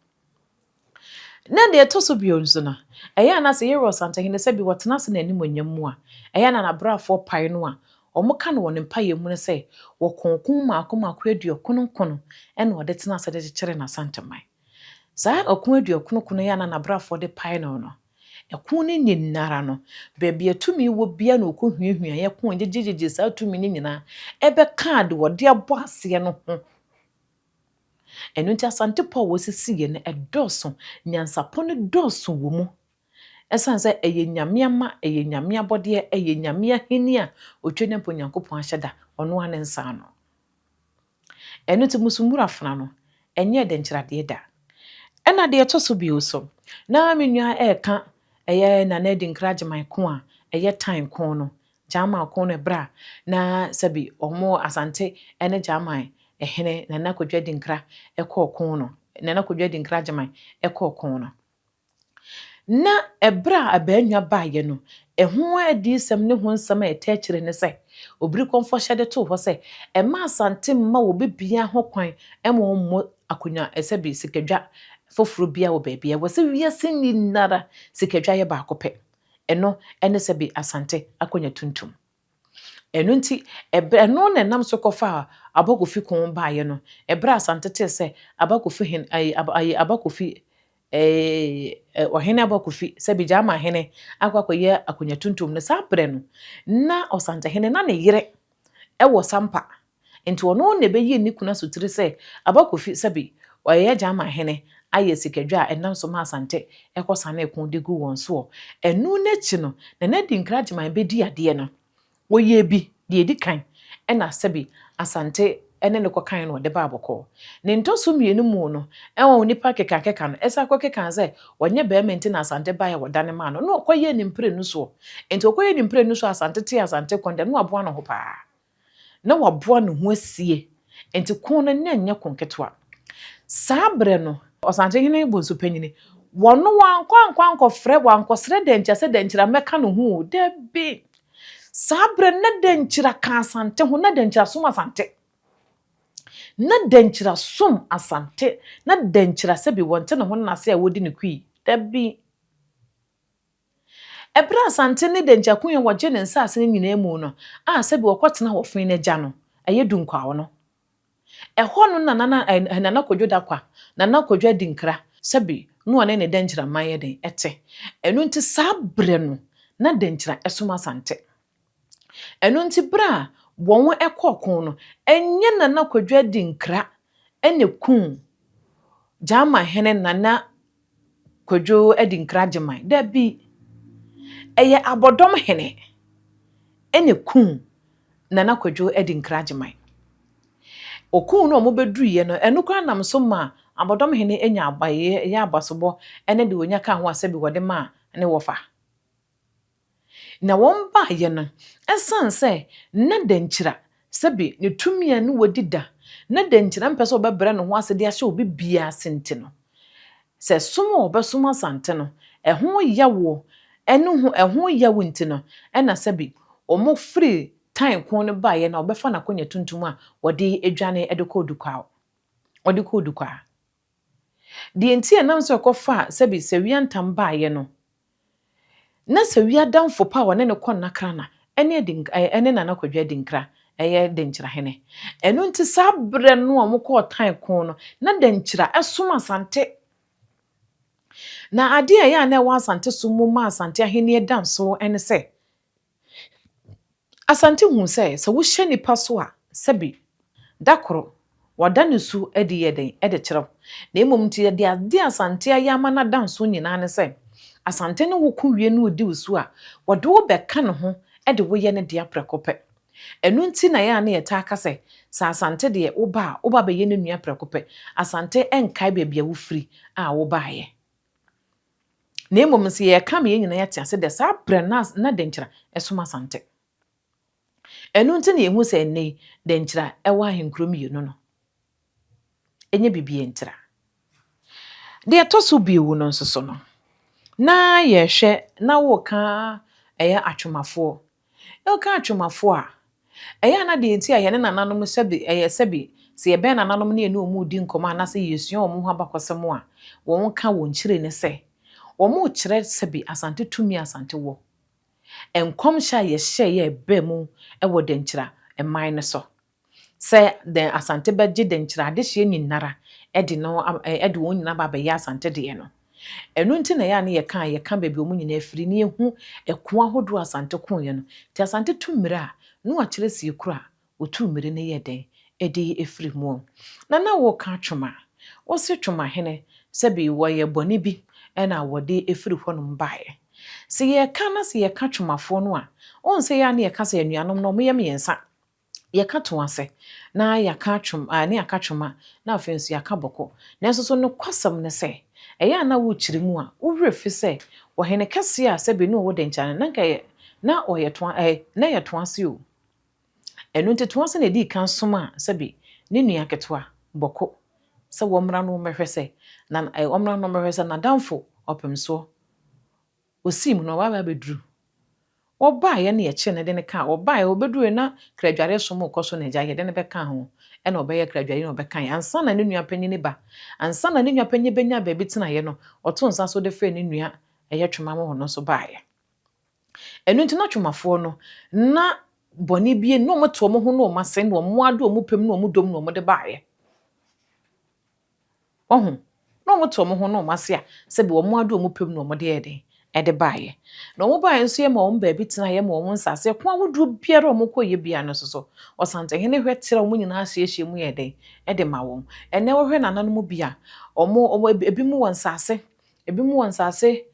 [SPEAKER 2] Na deɛ ɛtɔ so bio nso no, ɛyɛ a na sɛ yɛwura Ɔsantehene sɛbi wɔtena ase n'animuonyam mu a, ɛyɛ a na n'abraafoɔ pae no a, wɔka no wɔ ne mpaeɛ mu no sɛ, wɔko mmaako mmaako 99 ɛna ɔde tena ase de kyekyere n'Asanteman. Saa ɔko 99 yi a na n'abraafoɔ de pae no no, ɛko no nyinara no, baabi a tumi wɔ bia na ɔkɔhuahua yɛ ko gyegyegyegye saa tumi no nyinaa ɛbɛkaa de wɔde abɔ aseɛ no ho. Ɛno nti Asante pɔ a wɔsisiiɛ no ɛdɔɔso, nyansapɔ no dɔɔso wɔ mu. Ɛsiane sɛ ɛyɛ Nyame ama, ɛyɛ Nyame abɔdeɛ, ɛyɛ Nyame ahenni a otwa ne mpo Nyankopɔn ahyɛ da, ɔno ara ne nsa ano. Ɛno nti Musummuru afena no, ɛnyɛ dɛnkyerɛadeɛ da. Ɛna deɛ ɛtɔ so bio so, na me nua ɛreka ɛyɛ Nana Adinkra Agyeman ko a ɛyɛ tan ko no, Gyaman ko no ɛberɛ a na sɛbi ɔmo Asante ne Gyaman hene Nana Kwadwo Adinkra ɛkɔɔ ko no, Nana Kwadwo Adinkra Agyeman ɛkɔɔ ko no. Na ɛberɛ a abaanwa baeɛ no, ɛho adiyisɛm ne ho nsɛm a ɛtɛ akyire ne sɛ, Obiri Kɔmfɔ hyɛ de too hɔ sɛ, ɛma Asante mma obi biara ho kwan ma ɔmmɔ akonnwa sɛbi sikadwa foforɔ biara wɔ baabi. Ɛwɔ sɛ wiase nyinara sikadwa yɛ baako pɛ. Ɛno ne sɛbi Asante akonnwa tuntum. Ɛno nti, ɛno na ɛnam so kɔfaa Abakofi ko baeɛ no. Ɛberɛ a Asante tee sɛ Abakofi hen, ayi, ayi, Abakofi, ɔhene Abakofi, sɛbi Gyama hene, akɔ akɔyɛ akonnwa tuntum no, saa berɛ no, na Ɔsantehene na ne yere ɛwɔ Sampa. Nti ɔno na ɛbɛyii ne kunu asotire sɛ Abakofi, sɛbi ɔyɛ Gyama hene, ayɛ sikadwa a ɛnam so ma Asante ɛkɔsane ko de gu wɔn soɔ. Ɛno n'akyi no, Nana Adinkra Agyeman bɛdi adeɛ no, wɔyɛɛ bi deɛ ɛdi kan ɛna sɛbi Asante ɛne ne kɔkan no ɔde baa bɔkɔɔ. Ne ntɔso mmienu mu no, ɛwɔ nipa kekakeka no, ɛsa kɔkeka sɛ wɔnyɛ bɛrima nti na Asante baeɛ wɔdane maa no, na ɔkɔyɛɛ ne mprenu soɔ. Nti ɔkɔyɛɛ ne mprenu soɔ Asante te Asante kɔn deɛ, na waboa ne ho paa. Na waboa ne ho asie. Nti ko no ne nyɛ ko nketewa. Saa berɛ no, Ɔsantehene Bonsu Panyini, wɔno wankɔ ankɔ ankɔfrɛ, wankɔsrɛ Dɛnkyira sɛ Dɛnkyira mmɛka ne ho o, dabi. Saa berɛ no na Dɛnkyira ka Asante ho, na Dɛnkyira som Asante. Na Dɛnkyira som Asante, na Dɛnkyira sɛbi wɔnte ne ho nnase a wɔdi ne kui, dabi. Ɛberɛ a Asante ne Dɛnkyira ko yɛ wɔgye ne nsaase no nyinaa mu no, a sɛbi wɔkɔtena wɔ fen n'agya no, ɛyɛ Dunkwaw no. Ɛhɔ no na Nana, Nana Kwadwo Dakwa, Nana Kwadwo Adinkra, sɛbi na ɔne ne Dɛnkyira man yɛ den ɛte. Ɛno nti saa berɛ no, na Dɛnkyira ɛsom Asante. Ɛno nti berɛ a wɔn ɛkɔɔ ko no, ɛnyɛ Nana Kwadwo Adinkra ɛna kum Gyama hene Nana Kwadwo Adinkra Agyeman. Dabi, ɛyɛ Abɔdɔm hene ɛna kum Nana Kwadwo Adinkra Agyeman. Ɔkuu no a wɔbɛduruiɛ no, ɛno koraa nam so maa Abɔdɔmhene nya abayɛ, ɛyɛ abasobɔ ne deɛ ɔnya kaa ho a sɛbi wɔde maa ne wɔfa. Na wɔbaeɛ no, ɛsiane sɛ na Dankyira, sɛbi ne tumi a ne wadi da, na Dankyira mpɛ sɛ ɔbɛbrɛ ne ho ase de ahyɛ obi biara ase nti no, sɛ som a ɔbɛsom Asante no, ɛho yawoɔ ne ho ɛho yaw nti no, ɛna sɛbi wɔfiri Tan ko no baeɛ na ɔbɛfa n'akonya tuntum a wɔde dwane de kɔ Dukwao. Ɔde kɔɔ Dukwaa. Deɛ nti a ɛnam sɛ ɔkɔfaa sɛbi Sawia ntam baeɛ no, na Sawia adamfo pa a ɔne no kɔ Nnakrana ne Adink ɛne Nana Kwadwo Adinkra yɛ Denkyirahene. Ɛno nti saa berɛ no a wɔkɔɔ Tan ko no, na Denkyira som Asante. Na adeɛ a ɛyɛ a na ɛwɔ Asante som mu ma Asante ahennie da nso ne sɛ, Asante hu sɛ, sɛ wohyɛ nipa so a, sɛbi, da koro, wada ne su adi yɛ dɛn de kyerɛ wo. Na mmom nti deɛ adeɛ a Asante ayɛ ama no ada nso nyinaa ne sɛ, Asante ne wo ko wie na ɔdi wo so a, wɔde wo bɛka ne ho de wo yɛ ne dea prɛko pɛ. Ɛno nti na ɛyɛ a na yɛtaa ka sɛ, sɛ Asante deɛ woba a, woba bɛyɛ ne nua prɛko pɛ. Asante nkae baabi a wofiri a wobaeɛ. Na mmom sɛ yɛreka ma yɛn nyinaa yɛate ase dɛ saa berɛ no na Denkyira som Asante. Ɛno nti na yɛhu sɛ ɛnnɛ yi Denkyira wɔ ahenkuro mmienu no. Ɛnyɛ biribiara ntira. Deɛ ɛtɔ so bio no nso so no, na yɛhwɛ na woka ɛyɛ atwomafoɔ. Woka atwomafo a, ɛyɛ a na deɛ nti a yɛne nananom sɛbe ɛyɛ sɛbe sɛ yɛbɛn nananom ne yɛne wɔn redi nkɔmmɔ anaasɛ yɛresua wɔn ho abakɔsɛm a, wɔka wɔn kyire ne sɛ, wɔrekyerɛ sɛbe Asante tumi a Asante wɔ. Nkɔmhyɛ a yɛhyɛeɛ a ɛbaa mu wɔ Dankyira man no so. Sɛ dɛn Asante bɛgye Denkyira adehyeɛ nyinara de no de wɔn nyinaa aba abɛyɛ Asante deɛ no. Ɛno nti na ɛyɛ a na yɛka a yɛka baabi a wɔn nyinaa firi na yɛhu ɛko ahodoɔ a Asante koeɛ no. Nti Asante tu mmire a, na wakyerɛ sie koro a ɔtuu mmire no yɛɛ dɛn de firi mu. Na na woka Twoma, wose Twomahene sɛbi wɔyɛ bɔne bi na wɔde firi hɔnom baeɛ. Sɛ yɛka na sɛ yɛka Twomafoɔ no a, wohu sɛ ɛyɛ a na yɛka sɛ anuanom no wɔyɛ mmiɛnsa. Yɛka to ase, na yɛaka twom, a, ne yɛaka twoma, na afei nso yɛaka bɔkɔ. Nanso so nokwasɛm ne sɛ, ɛyɛ a na wokyerɛ mu a, wo werɛ fi sɛ ɔhene kɛseɛ a sɛbe na ɔwɔ dɛnkyɛn no, na anka ɛyɛ, na ɔyɛ to, ɛ, na ɛyɛ to ase o. Ɛno nti to ase na ɛdii kan somaa sɛbe ne nua ketewa, Bɔko, sɛ wɔmmra na wɔmmɛhwɛ sɛ, na, ɛ, wɔmmra na wɔmmɛhwɛ sɛ n'adamfo Ɔpemsoɔ Ɔsii mu no, waba abɛduru. Wɔbaeɛ na yɛkyee no de no kaa, wɔbaeɛ wɔbɛduruiɛ na kradwareɛ som rekɔ so na agya yɛde no bɛkaa ho ɛna ɔbɛyɛ kradwareɛ na ɔbɛkaeɛ ansa na ne nua panin ba, ansa na ne nua panin bɛnya baabi tenaeɛ no, ɔtoo nsa so de frɛɛ ne nua ɛyɛ Twema ma ɔno nso baeɛ. Ɛno nti na Twemafoɔ no, na bɔne bi na wɔte wɔn ho ne wɔn ase na wɔn ade wɔn pɛ mu ne wɔn dɔ mu na wɔde baeɛ. Wahu? Na wɔte wɔn ho ne wɔn ase a, sɛbe wɔn ade wɔn pɛ mu na wɔde yɛɛ dɛn? Ɛde baeɛ. Na wɔn baeɛ nso yɛma wɔn baabi tena, yɛma wɔn nsase, ɛko ahodoɔ biara a wɔkɔeɛ biara no nso so, Ɔsantehene hwɛ trɛ wɔn nyinaa hyiahyia mu yɛɛ dɛn? Ɛde ma wɔn. Ɛnnɛ wohwɛ nananom bi a, wɔn, wɔn, ebinom wɔ nsase, ebinom wɔ nsase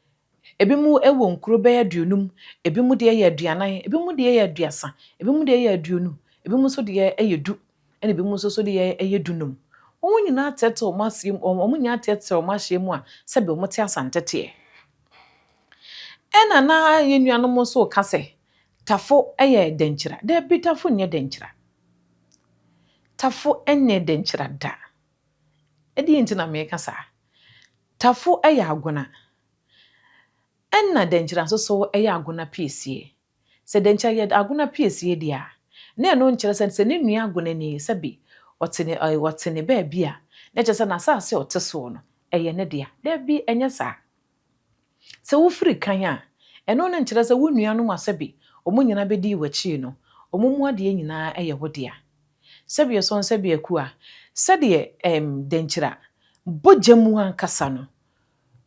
[SPEAKER 2] Ebinom wɔ nkuro bɛyɛ aduonum, ebinom deɛ yɛ aduanan, ebinom deɛ yɛ aduasa, ebinom deɛ yɛ aduonu, ebinom nso deɛ yɛ du, ɛna ebinom nso so deɛ yɛ dunum. Wɔn nyinaa teɛteɛ wɔn aseɛ mu, wɔn nyinaa teɛteɛ wɔn ahyeɛ mu a sɛdeɛ wɔte Asante teɛ. Ɛna na yɛn nuanom nso reka sɛ, Tafo yɛ dɛnkyira. Dabi, Tafo nyɛ dɛnkyira. Tafo nyɛ dɛnkyira da. Ɛdeɛn nti na meka saa? Tafo yɛ agona. Ɛnna dɛnkyira nso so yɛ agona piesie. Sɛ dɛnkyira yɛ agona piesie deɛ a, na ɛno nkyerɛ sɛ sɛ ne nua agonani sɛbe ɔte ne ɔte ne baabi a, na kyerɛ sɛ n'asase a ɔte soɔ no, ɛyɛ ne dea. Dabi, ɛnyɛ saa. Sɛ wofiri kan a, ɛno no nkyerɛ sɛ wo nuanom a sɛbe wɔn nyinaa bɛdii w'akyiri no, wɔn mu adeɛ nyinaa yɛ wo dea. Sɛbe ɛsɔn sɛbe akua, sɛdeɛ ɛɛm dɛnkyira bɔgya mu ankasa no,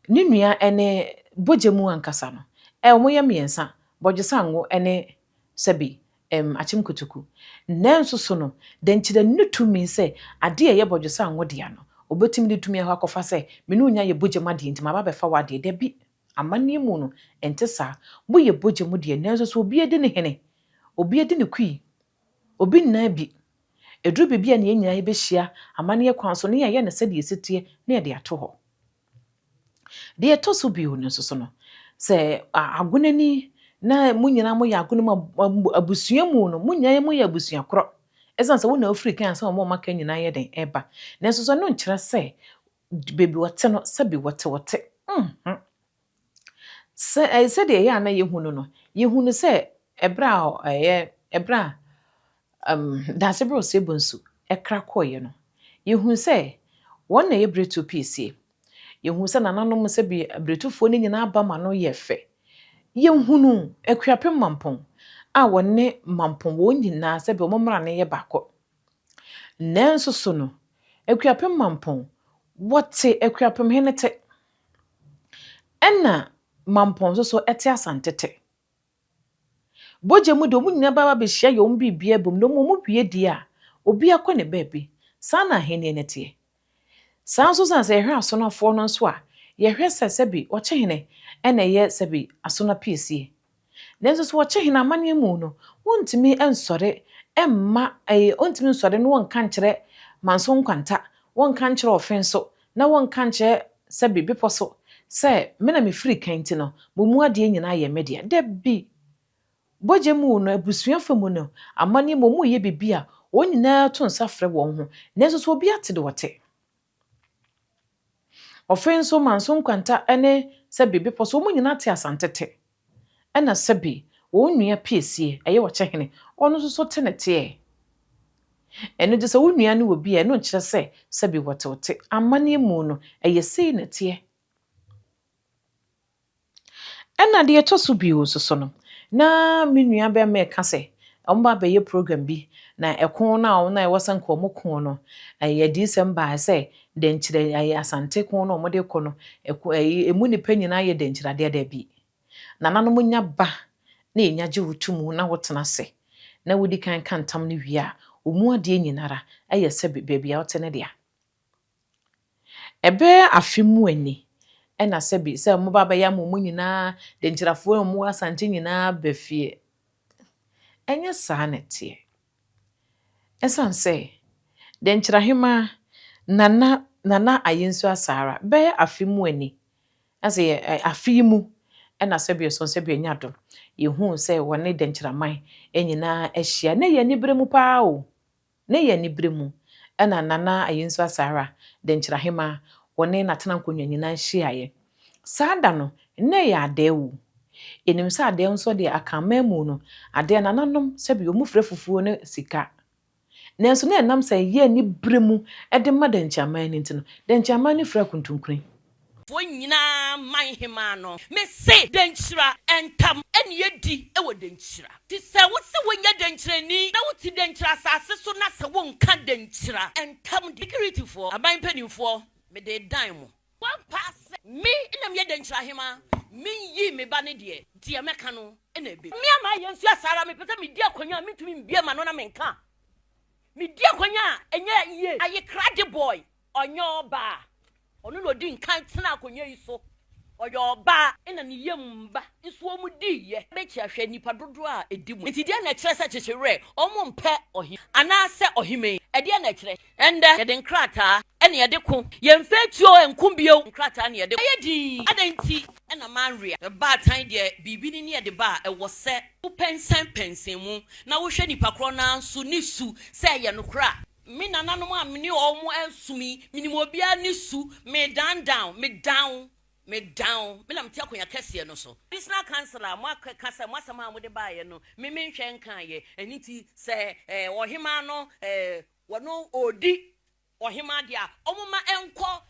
[SPEAKER 2] ne nua ne bɔgya mu ankasa no, ɛ wɔyɛ mmiɛnsa, bɔdwesango ne sɛbe ɛɛm akyem kotoku. Nanso so no, dɛnkyira nni tumi sɛ adeɛ a ɛyɛ bɔdwesango dea no, ɔbɛtumi de tumi akɔ akɔfa sɛ me ne wo nya yɛ bɔgya mu adeɛ nti maba abɛfa w'adeɛ. Dabi, amanneɛ mu no, ɛnte saa. Moyɛ bɔgya mu deɛ, nanso so obi adi ne hene, obi adi ne kui, Obi nnaa bi. Ɛduru baabi a na yɛn nyinaa yɛbɛhyia amanneɛ kwan so na yɛayɛ no sɛdeɛ ɛsi teɛ na yɛde ato hɔ. Deɛ ɛtɔ so bio no nso so no, sɛ agonani na mo nyinaa moyɛ agono mu abusua mu no, mo nyinaa moyɛ abusua korɔ. Ɛsiane sɛ wo na wofiri kan ansa na wɔn a wɔaka nyinaa yɛ dɛn ɛreba. Nanso so ɛno nkyerɛ sɛ baabi wɔte no sɛbi wɔte wɔte. Mhm. Sɛ ɛyɛ sɛdeɛ ɛyɛ a na yɛhu no no, yɛhu no sɛ ɛberɛ a ɛyɛ ɛberɛ a um, Daasebrɛ Osei-Bonsu ɛkra kɔeɛ no, yɛhu sɛ wɔn na ɛyɛ Biretuo Piesie. Yɛhu sɛ nananom sɛbi Biretufoɔ no nyinaa ba ma no yɛ fɛ. Yɛhunu Akuapem Mampɔn a wɔne Mampɔn wɔn nyinaa sɛbi wɔn mmara no yɛ baako. Nanso so no, Akuapem Mampɔn wɔte Akuapem hene te. Ɛna Mampɔn nso so ɛte Asante te. Bogya mu deɛ wɔn nyinaa ba abɛhyia yɛ wɔn biribiara bom na mmom wɔn wie deɛ a, obiara kɔ ne baabi. Saa na ahennie no teɛ. Saa nso na sɛ yɛhwɛ asonafoɔ no nso a, yɛhwɛ sɛ sɛbi ɔkyehene ɛna ɛyɛ sɛbi asona piesie. Nanso so ɔkyehene amanneɛ mu no, wontumi nsɔre mma ɛyɛ wontumi nsɔre na wɔnka nkyerɛ Manso Nkwanta, wɔnka nkyerɛ Ɔfe nso, na wɔnka nkyerɛ sɛbi Bepɔ so sɛ me na mefiri kan nti no, mo mu adeɛ nyinaa yɛ me dea. Dabi! Bogya mu no, abusua fa mu no, amanneɛ mu wɔn reyɛ biribi a, wɔn nyinaa to nsa frɛ wɔn ho. Nanso so obi ate de wɔte. Ɔfe nso Manso Nkwanta ne sɛbi Bepɔ so, wɔn nyinaa te Asante te. Ɛna sɛbi wɔn nua Piesie, ɛyɛ ɔkyehene, ɔno nso so te ne teɛ. Ɛno nti sɛ wo nua ne wɔ bi a, ɛno nkyerɛ sɛ sɛbi wɔte wo te. Amanneɛ mu no, ɛyɛ sei na ɛteɛ. Ɛna deɛ ɛtɔ so bio nso so no, na me nua bɛrima ɛka sɛ wɔn ba abɛyɛ program bi na ɛko no a wɔn a ɛwɔ sɛ nka wɔn ko no, ɛyɛ adiyisɛm baa sɛ dɛnkyerɛ ɛyɛ Asante ko no a wɔde kɔ no, ɛko ɛyi emu nipa nyinaa yɛ dɛnkyerɛadeɛ daabi. Nananom nya ba na yɛnya gye wo to mu na wotena ase na wodi kan ka ntam no wie a, wɔn mu adeɛ nyinara ɛyɛ sɛ baabi a wote no dea. Ɛbɛyɛ afe mu ani ɛna sɛbi sɛ mo ba bɛyɛ ama wɔn nyinaa dɛnkyerɛfoɔ a wɔwɔ Asante nyinaa ba fie. Ɛnyɛ saa na ɛteɛ. Ɛsiane sɛ dɛnkyerɛhemaa Nana Nana Ayensu Asara bɛyɛ afe mu ani asɛ yɛ afe yi mu ɛna sɛbi ɛsɔn sɛbi ɛnya dom yɛhuu sɛ wɔne dɛnkyerɛman nyinaa ahyia na yɛ anibere mu paa o. Na yɛ anibere mu ɛna Nana Ayensu Asara dɛnkyerɛhemaa wɔne n'atena nkonnwa nyinaa hyiaeɛ. Saa da no, na ɛyɛ adaawu. Yɛnim sɛ adeɛ nso deɛ akanman mu no, adeɛ nananom sɛbi wɔn frɛ fufuo ne sika. Nanso na ɛnam sɛ ɛyɛ anibere mu de ma dɛnkyɛmman no nti no, dɛnkyɛmman no fira kuntunkuni.
[SPEAKER 1] Foɔ nyinaa man hemaa no. Mese dɛnkyira ntam ɛne yɛdi wɔ dɛnkyira. Nti sɛ wose wonyɛ dɛnkyirani na wote dɛnkyira asase so na sɛ wonka dɛnkyira ntam deɛ. Security foɔ, aban mpanimfoɔ, mede dan mo. Wɔampa sɛ me na meyɛ dɛnkyira hemaa, menyii me ba no deɛ, deɛ mɛka no na ɛbɛsi. Me a mayɛ nso saa ara, mepɛ sɛ medi akonnwa a mentumi mbue m'ano na menka. Medi akonnwa a ɛnyɛ yie. Ayekrade boy, ɔnyɛ ɔbaa. Ɔno na ɔdi nkan tena akonnwa yi so. Ɔyɛ ɔbaa na ne yam mma nso wɔn diiɛ. Bɛkyia hwɛ nnipa dodoɔ a ɛdi mu. Nti deɛn na ɛkyerɛ sɛ kyekyewerɛ wɔn mpɛ ɔhene anaasɛ ɔhemɛn? Ɛdeɛn na ɛkyerɛ? Ɛndɛ yɛde nkrataa na yɛde ko. Yɛmfa atuo nko bio. Nkrataa na yɛde ko. Ɛyɛ dinn. Adɛn nti na manwea? Baatan deɛ biribi ne ne yɛde ba a, ɛwɔ sɛ wopɛnsɛnpɛnsɛn mu na wohwɛ nipa korɔ no ara nso ne su sɛ ɛyɛ nokorɛ a. Me nananom a me ne wɔn resom yi, menim obiara ne su. Medandan, medan, medan. Me na mete akonnwa kɛseɛ no so. Traditional Council a moakeka sɛ mo asɛm a mode baeɛ no, me menhwɛ nkaeɛ. Ɛno nti sɛ ɔhemaa no, wɔno ɔredi ɔhemaa deɛ a, wɔmma ɛnkɔ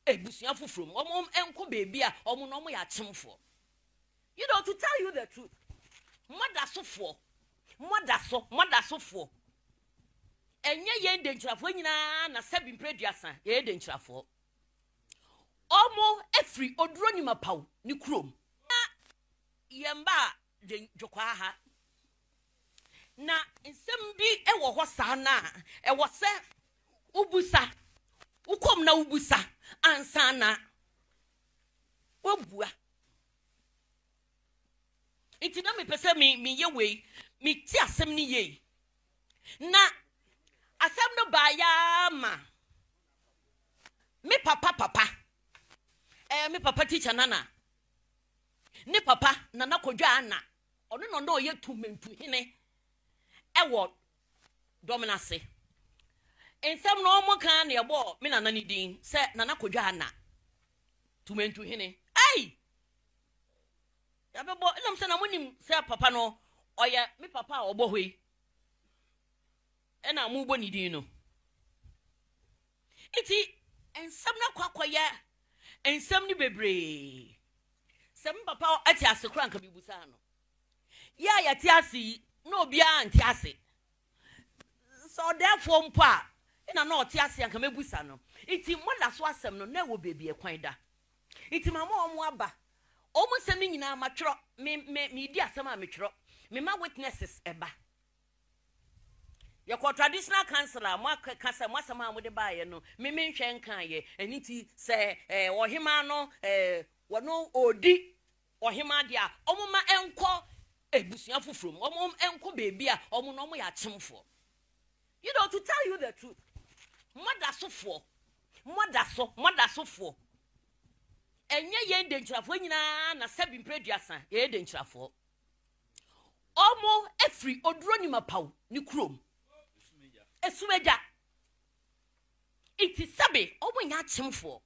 [SPEAKER 1] abusua foforɔ mu, wɔn nkɔ baabi a wɔn no wɔyɛ akyemfoɔ. You know, to tell you the truth, moadasofoɔ, moadaso, moadasofoɔ. Ɛnyɛ yɛn denkyirafoɔ nyinaa na sɛbi mprɛ 30 yɛyɛ denkyirafoɔ. Ɔmo firi Oduro Nimapaw ne kurom. Na yɛn ba den dwokwaa ha. Na nsɛm bi wɔ hɔ saa no a, ɛwɔ sɛ wobusa, wokɔm na wobusa ansa na woabua. Nti na mepɛ sɛ meyɛ wei, mete asɛm no yie. Na Asɛm no baeɛ ara ma me papa papa, ɛɛ me papa tikya Nana, ne papa Nana Kwadwo Anna, ɔno na ɔna ɔyɛ Tumentuhene ɛwɔ dɔm no ase. Nsɛm no wɔn ka na ɛbɔɔ me nana no din sɛ Nana Kwadwo Anna, Tumentuhene. Ei! Yɛabɛbɔ, ɛnam sɛ na monim sɛ papa no ɔyɛ me papa a ɔbɔ hɔ yi ɛna mobɔ ne din no. Nti nsɛm no akɔ akɔyɛ nsɛm no bebree. Sɛ me papa te ase koraa nka mebusaa no. Yɛ a yɛte ase yi, na obiara nte ase. Sɛ ɔdɛɛfoɔ mpo a, ɛna na ɔte ase anka mɛbusa no. Nti moda so asɛm no, na ɛwɔ baabi ɛkwan da. Nti mama wɔn aba. Wɔn nsɛm no nyinaa matwerɛ. Me, me, medi asɛm a metwerɛ. Mema witnesses ɛba. Yɛkɔ traditional council a, moaka sɛ mo asɛm a mode baeɛ no, me menhwɛ nkaeɛ. Ɛno nti sɛ eh, ɔhemaa no eh, wɔno ɔredi ɔhemaa deɛ a, wɔmma ɛnkɔ abusua foforɔ mu, wɔn ɛnkɔ baabi a wɔn no wɔyɛ akyemfoɔ. You know, to tell you the truth, moadasofoɔ, moadaso, moadasofoɔ, ɛnyɛ yɛn denkyirafoɔ nyinaa na sɛbi mprɛ aduasa yɛyɛ denkyirafoɔ. Wɔn afiri oduro nimapaw ne kurom, esumagya. Nti sɛbe ɔmo nyɛ akyemfoɔ.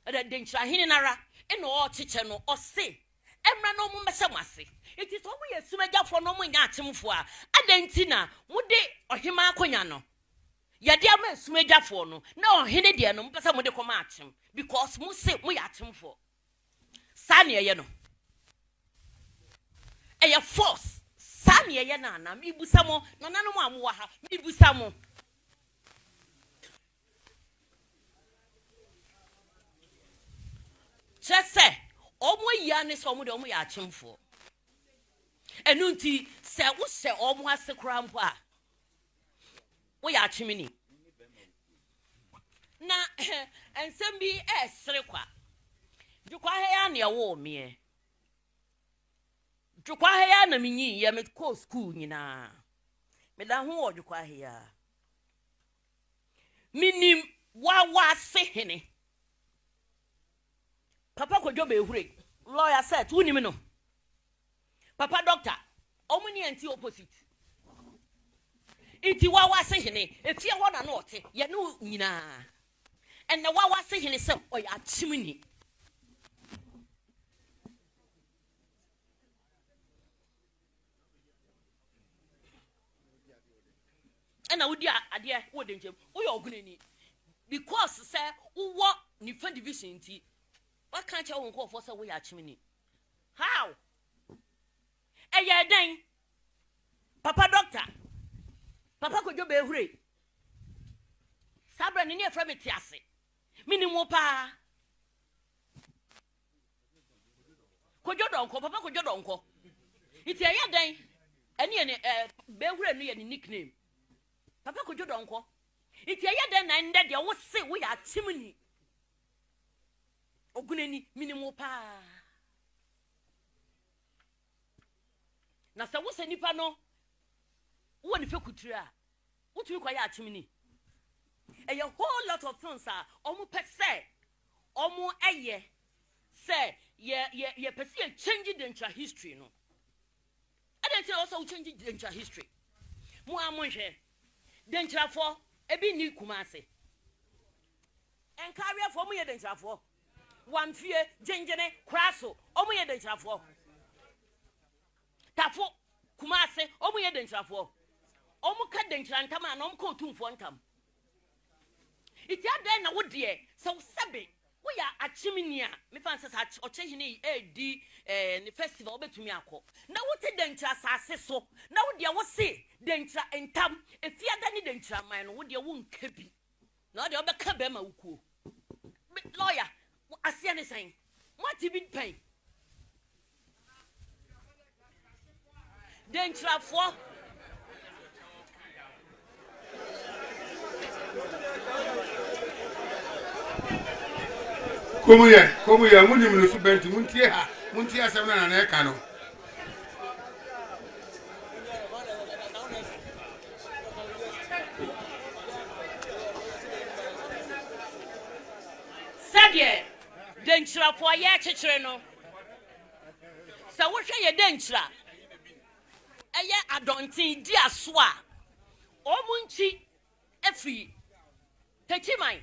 [SPEAKER 1] Ɛdɛ Denkyirahene no ara na ɔɔkyekyɛ no, ɔse ɛmmra na ɔmo mmɛhyɛ mo ase. Nti sɛ ɔmo yɛ Sumagyafoɔ na ɔmo nyɛ akyemfoɔ a, adɛn nti na mode ɔhemaa akonya no yɛde ama Sumagyafoɔ no, na ɔhene deɛ no mopɛ sɛ mode kɔma akyem, because mose moyɛ akyemfoɔ. Saa na ɛyɛ no. Ɛyɛ force. Saa na ɛyɛ no anaa? Mebisa mo, nananom a mowɔ ha, mebisa mo. Kyerɛ sɛ, wɔn ayi ara ne sɛ wɔn deɛ wɔyɛ akyemfoɔ. Ɛno nti, sɛ wohyɛ wɔn ase koraa mpo a, woyɛ akyemni. Na nsɛm bi ɛresere kwa. Dwekwa ha yi ara na ɛwoo meɛ. Dwekwa ha yi ara na menyiiɛ, mekɔɔ sukuu nyinaa. Meda ho wɔ dwekwa ha yi ara. Menim Wawase hene. Papa Kwadwo Behure, lawyer set, wonim no? Papa doctor, ɔmo ne yɛn te opposite. Nti Wawase hene, efie hɔ na na ɔte, yɛne wo nyinaa. Ɛnɛ Wawase hene sɛ ɔyɛ akyemni. Ɛna wodi adeɛ wɔ denkyɛm, woyɛ ɔgonani. Because sɛ wowɔ nifa division nti, waka akyerɛ wo nkurɔfoɔ sɛ woyɛ akyemni. How? Ɛyɛɛ dɛn? Papa doctor, Papa Kwadwo Behure, saa berɛ no ne yɛfrɛ me te ase. Menim wo paa. Kwadwo Dɔnkɔ, Papa Kwadwo Dɔnkɔ. Nti ɛyɛ dɛn? Ɛne yɛ ne ɛɛ Behure no yɛ ne nickname. Papa Kwadwo Dɔnkɔ. Nti ɛyɛ dɛn na ɛndɛ deɛ wo se woyɛ akyemni? Ogunani, menim wo paa. Na sɛ wosɛ nipa no wowɔ ne fekutire a, wotumi kɔyɛ akyemni. Ɛyɛ whole lot of things a wɔn pɛ sɛ wɔn yɛ sɛ yɛ yɛ yɛpɛ sɛ yɛ change Denkyira history no. Ɛdɛn nti na ɛwɔ sɛ wo change Denkyira history? Mo ara monhwɛ. Denkyirafoɔ, ebi nni Kumasi. Nkareɛfoɔ, wɔn yɛ Denkyirafoɔ. Wamfie, Gyengyene, Koraso, wɔn yɛ Denkyirafoɔ. Tafo, Kumase, wɔn yɛ Denkyirafoɔ. Wɔn ka Denkyira ntam a na wɔn ka Otumfoɔ ntam. Nti adɛn na wo deɛ sɛ wo sɛbe woyɛ akyemni a, mefa no sɛ sɛ ɔkyehene yi redi eh, ne festival wobɛtumi akɔ. Na wote Denkyira asase so, na wo deɛ wo se Denkyira ntam, Efiada ne Denkyira man no, wo deɛ wonka bi. Na wo deɛ wobɛka bɛrima wo kuo. Lawyer, aseɛ ne sɛn? Moate bi pɛn? Denkyirafoɔ.
[SPEAKER 3] Komm yɛ, komm yɛ, mo nim no so bɛ nti montie ha, montie asɛm no a Nana ɛka no.
[SPEAKER 1] Sɛdeɛ Denkyirafoɔ yɛrekyekyere no, sɛ wohwɛ yɛ Denkyira ɛyɛ Adɔnten di aso a, wɔn nkyi firi Techiman.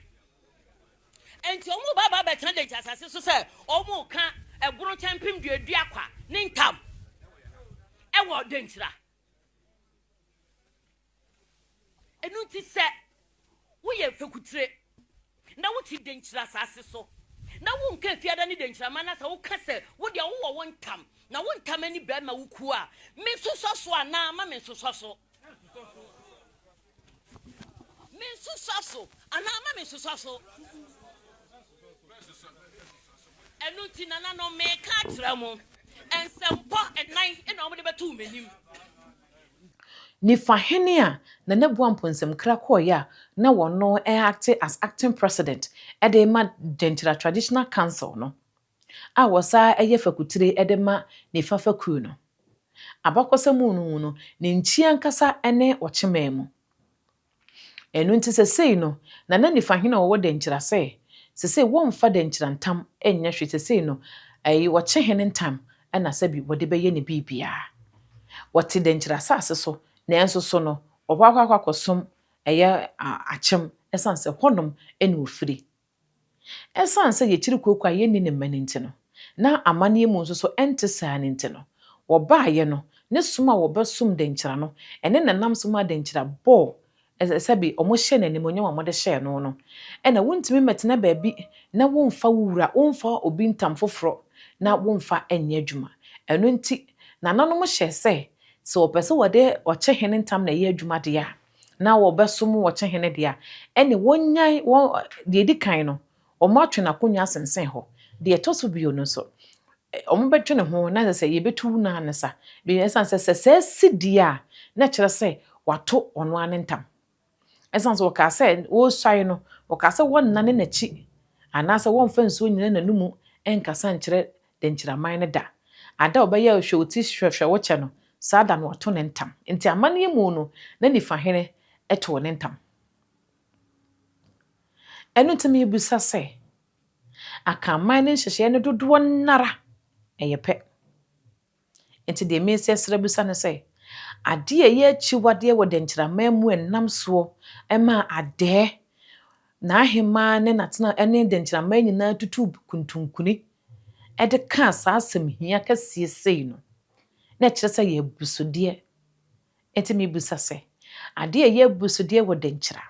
[SPEAKER 1] Enti wɔn ba ba bɛtena Denkyira asase so sɛ wɔreka ɛbono kyɛmpem duadua kwa ne ntam ɛwɔ Denkyira. Ɛno nti sɛ woyɛ mfekutire na wote Denkyira asase so na wonka Efiada ne Denkyiraman na sɛ woka sɛ wo deɛ wowɔ wo ntam na wo ntam ani bɛrima wo kuo a, mensosɔ so anaa ma mensosɔ so? Mensosɔ so anaa ma mensosɔ so? Ɛno nti nananom meka akyerɛ mo, nsɛmpɔ nnan na wɔde bɛto m'anim.
[SPEAKER 2] Nifa hene a Nana Buah Mponsamkra kɔeɛ a na wɔno acte as acting president de rema Denkyira Traditional Council no a wɔsan yɛ fakutire de ma Nifa fakuo no. Abakɔsɛm mu no no, ne nkyi ankasa ne Ɔkyeman mu. Ɛno nti sesei no, Nana Nifa hene a ɔwɔ Dankyira sɛ, sesei wɔmfa Dankyira ntam nyɛ hwee, sesei no, ɛyi Ɔkye hene ntam na sɛbi wɔde bɛyɛ ne biribiara. Wɔte Dankyira asase so, nanso so no, wɔkɔ akɔ akɔsom ɛyɛ Akyem, ɛsiane sɛ hɔnom na ɔfiri. Esiane sɛ yɛkyiri kooko a yɛnni ne mma no nti no, na amanneɛ mu nso so ɛnte saa no nti no, wɔbaeɛ no, ne som a wɔbɛsom Denkyira no, ɛne nanam som a Denkyira bɔɔ, sɛbe wɔhyɛɛ no animuonyam a wɔde hyɛɛ no no, ɛna wontumi mmɛtena baabi na womfa wo wura, womfa obi ntam foforɔ na womfa nyɛ adwuma. Ɛno nti, nananom hyɛɛ sɛ, sɛ wɔpɛ sɛ wɔde ɔkyehene ntam na ɛyɛ adwuma deɛ a, na wɔbɛsom ɔkyehene deɛ a, ɛnneɛ wɔnnyae wɔn, deɛ ɛdi kan no, wɔatwe n'akonnwa asensɛn hɔ. Deɛ ɛtɔ so bio no nso, wɔbɛdwene ho na kyerɛ sɛ yɛbɛtu no ara ne sa. Ɛsiane sɛ sɛ saa si deɛ a, na ɛkyerɛ sɛ wato ɔno ara ne ntam. Ɛsiane sɛ wɔkaa sɛ wɔresuae no, wɔkaa sɛ wɔnnane n'akyi anaasɛ wɔmfa nsuo nnyina n'anomu nkasa nkyerɛ Denkyiraman no da. Ada a ɔbɛyɛ hwɛ wo ti hwɛ wo kyɛ no, saa da no wato ne ntam. Enti amanneɛ mu no, na Nifahene too ne ntam. Ɛno nti mebisa sɛ, Akanman no nhyehyɛeɛ no dodoɔ no ara ɛyɛ pɛ? Enti deɛ mesrɛ bisa ne sɛ, adeɛ a ɛyɛ akyiwadeɛ wɔ Denkyiraman mu a ɛnam soɔ maa Adɛɛ N'ahemmaa ne n'atena ne dɛnkyɛmma nyinaa tutuu kuntunkuni de kaa saa asɛm hia kɛseɛ sei no, na ɛkyerɛ sɛ ɛyɛ abusudeɛ. Enti mebisa sɛ, adeɛ a ɛyɛ abusudeɛ wɔ Dɛnkyira,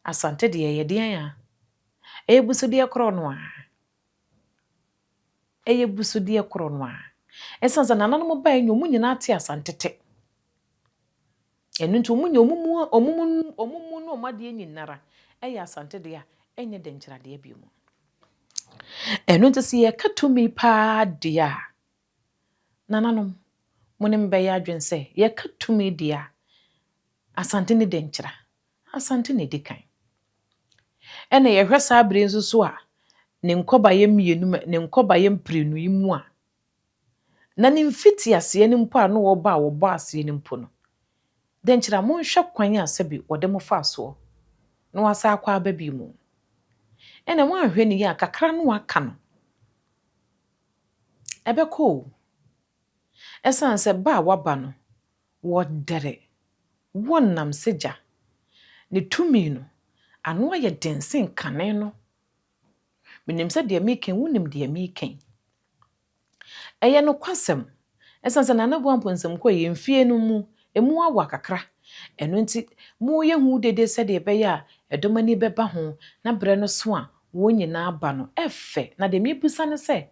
[SPEAKER 2] Asante deɛ ɛyɛ deɛn a? Ɛyɛ abusudeɛ korɔ no ara. Ɛyɛ abusudeɛ korɔ no ara. Ɛsiane sɛ nananom baeɛ nyɛ wɔn nyinaa te Asante te. Ɛno nti wɔn nyɛ wɔn mu wɔn mu wɔn mu ne wɔn adeɛ nyinara yɛ Asante deɛ a, ɛnyɛ dɛnkyerɛadeɛ bio mu. Ɛno nti sɛ yɛka tumi paa deɛ a, nananom, mo ne me bɛyɛ adwene sɛ yɛka tumi deɛ a, Asante ne dɛnkyerɛ. Asante na ɛdi kan. Ɛna yɛhwɛ saa bere nso so a, ne nkɔbayɛ mmienu ne nkɔbayɛ mprenu yi mu a, Na ne mfitiaseɛ no mpo a na wɔba a wɔbɔ aseɛ no mpo no, dɛn nkyerɛ a monhwɛ kwan a sɛbi wɔde mo faa soɔ na wɔasan akɔ aba bio mu. Ɛna moanhwɛ no yie a kakra no aka no, ɛbɛkɔ o. Ɛsiane sɛ ba a waba no, wɔdɛre, wɔnam sɛ gya. Ne tumi no, ano ayɛ den sen kane no. Menim sɛ deɛ mereka yi, wonim deɛ mereka yi. Ɛyɛ nokwasɛm, ɛsiane sɛ Nana Boa Mponsem kɔeɛ mfeɛ no mu, ɛmu awa kakra. Ɛno nti, moreyɛ ho dede sɛdeɛ ɛbɛyɛ a ɛdɔm ani bɛba ho na berɛ no so a wɔn nyinaa ba no, ɛfɛ. Na deɛ merebisa ne sɛ,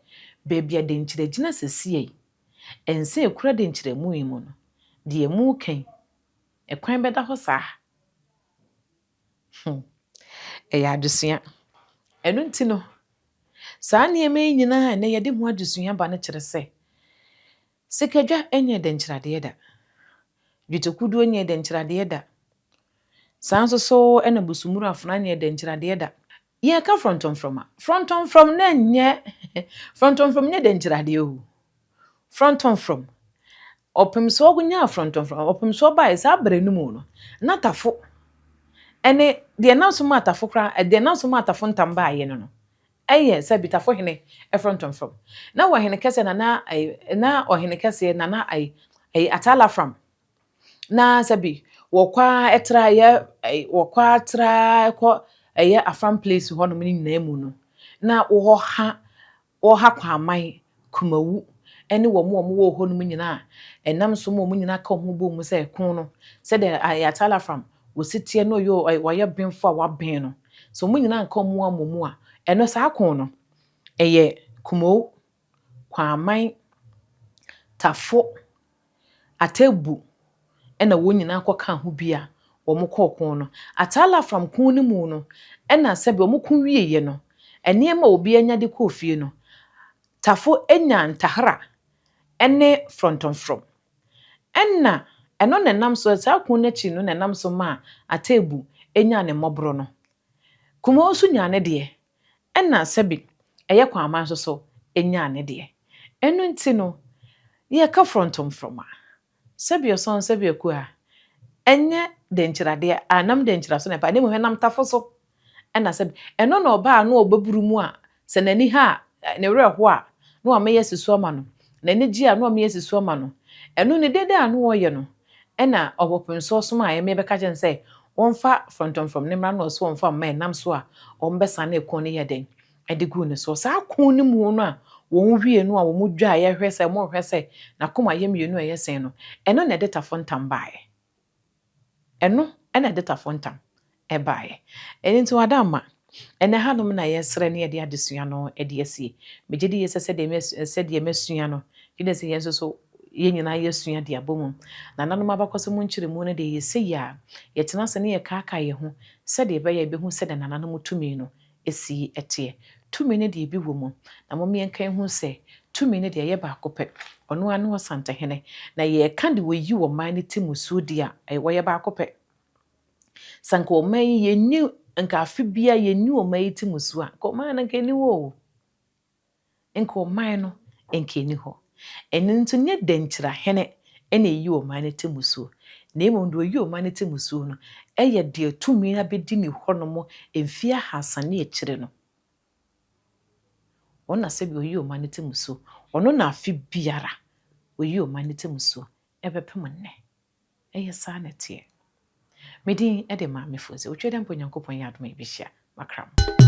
[SPEAKER 2] baabi a Denkyira gyina seesei yi, nsa a ɛkura Denkyira mu yi mu no, deɛ moreka yi, ɛkwan bɛda hɔ saa? Hmm. Ɛyɛ adesua. Ɛno nti no, saa nneɛma yi nyinaa a ɛnnɛ yɛde ho adesua ba no kyerɛ sɛ, sikadwa nyɛ dɛnkyerɛadeɛ da. Dwetɛkuduo nyɛ dɛnkyerɛadeɛ da. Saa nso so na busumuru afena nyɛ dɛnkyerɛadeɛ da. Yɛka frɔntɔmfrɔm a, frɔntɔmfrɔm na ɛnyɛ frɔntɔmfrɔm nyɛ dɛnkyerɛadeɛ o. Frɔntɔmfrɔm, ɔpemsoɔ nyaa frɔntɔmfrɔm, ɔpemsoɔ baeɛ saa berɛ no mu no, na Tafo ɛne deɛ ɛnam so maa Tafo koraa, deɛ ɛnam so maa Tafo ntam baeɛ no no, Ɛyɛ sɛ Bitafo hene frɔntɔmfrɔm. Na ɔhene kɛseɛ Nana ɛyi na ɔhene kɛseɛ Nana ɛyi ɛyi Ataa Lafram. Na sɛbi wɔkɔ ara tra yɛ ɛyi wɔkɔ ara tra kɔ ɛyɛ Afram place hɔnom no nyinaa mu no, na wɔha wɔha Kwaman, Kumawu ne wɔn a wɔwɔ hɔnom nyinaa a ɛnam so ma wɔn nyinaa ka wɔn ho bɔɔ mu sɛ ɛko no sɛdeɛ ɛyɛ Ataa Lafram wɔsi teɛ na ɔyɛ ɔyɛ benfo a waben no, sɛ wɔn nyinaa anka wɔn ho ammɔ mu a, ɛno saa ko no, ɛyɛ Kumawu, Kwaman, Tafo, Atebu na wɔn nyinaa kɔkaa ho bi a wɔkɔɔ ko no. Atalafram ko no mu no, ɛna sɛbe wɔko wieeɛ no, nneɛma a obiara nya de kɔɔ fie no, Tafo nyaa ntahra ne frɔntɔmfrɔm. Ɛna ɛno na ɛnam so, saa ko no akyi no na ɛnam so maa Atebu nyaa ne mmɔborɔ no. Kumawu nso nyaa ne deɛ. Ɛna sɛbe ɛyɛ Kwaaman nso so nyaa ne deɛ. Ɛno nti no, yɛka frɔntɔmfrɔm a, sɛbe ɔsɔn sɛbe akua, ɛnyɛ denkyiradeɛ, anam denkyira so na ɛba, na mmom ɛnam tafo so. Ɛna sɛbe, ɛno na ɔba a na ɔbɛburu mu a, sɛ n'ani ha a, ne werɛ ho a, na wamɛyɛ asi so ama no, n'ani gye a, na wamɛyɛ asi so ama no. Ɛno ne dede a na ɔyɛ no, Ɛnna ɔpɔpemsoɔ somaeɛ ma yɛbɛka kyerɛɛ no sɛ wɔmfa frɔntɔmfrɔm no mmra na ɔse wɔmfa mma ɛnam so a wɔbɛsane ɛko no yɛ dɛn de guu ne soɔ. Saa ko no mu no a wɔn wie no a wɔn dwaeɛ hwɛ sɛ wɔrehwɛ sɛ n'akoma yɛ mmienu a ɛyɛ sɛn no, ɛno na ɛde tafo ntam baeɛ. Ɛno na ɛde tafo ntam baeɛ. Ɛno nti Wadaama, ɛnnɛ hanom na yɛsrɛ na yɛde adesua no de asie. Megye di yie sɛ sɛdeɛ sɛdeɛ masua no, gye di sɛ yɛn nso so yɛn nyinaa yɛasua de abɔ mu. Nananom abakɔsɛm mu nkyerɛmu no deɛ yɛsɛ yie a, yɛtena ase na yɛkaakae yɛn ho sɛdeɛ ɛbɛyɛ a yɛbɛhu sɛdeɛ nananom tumi no si teɛ. Tumi no deɛ ebi wɔ mu, na mom yɛnka nhu sɛ tumi no deɛ ɛyɛ baako pɛ, ɔno ara ne Ɔsantehene. Na yɛreka de wɔyi ɔman no ti mmusuo deɛ a, wɔyɛ baako pɛ. Sɛ anka ɔman yi yɛnni, nka afe biara yɛnni ɔman yi ti mmusuo a, nka ɔman no nka ɛnni hɔ o. Nka ɔman no nka ɛnni hɔ. Ɛno nti nyɛ dɛnkyerɛhene na ɛyi ɔman no ti mmusuo, na mmom deɛ ɔyi ɔman no ti mmusuo no yɛ deɛ tumi abɛdi ne hɔnom mfeɛ ahasa ne akyire no. Ɔno na sɛdeɛ ɔyi ɔman no ti mmusuo, ɔno na afe biara ɔyi ɔman no ti mmusuo ɛbɛpem nnɛ. Ɛyɛ saa na ɛteɛ. Me din de Maame Fodzi. Otwa dɛ mpo Nyankopɔn yɛ adom a yɛbɛhyia. Makra mo.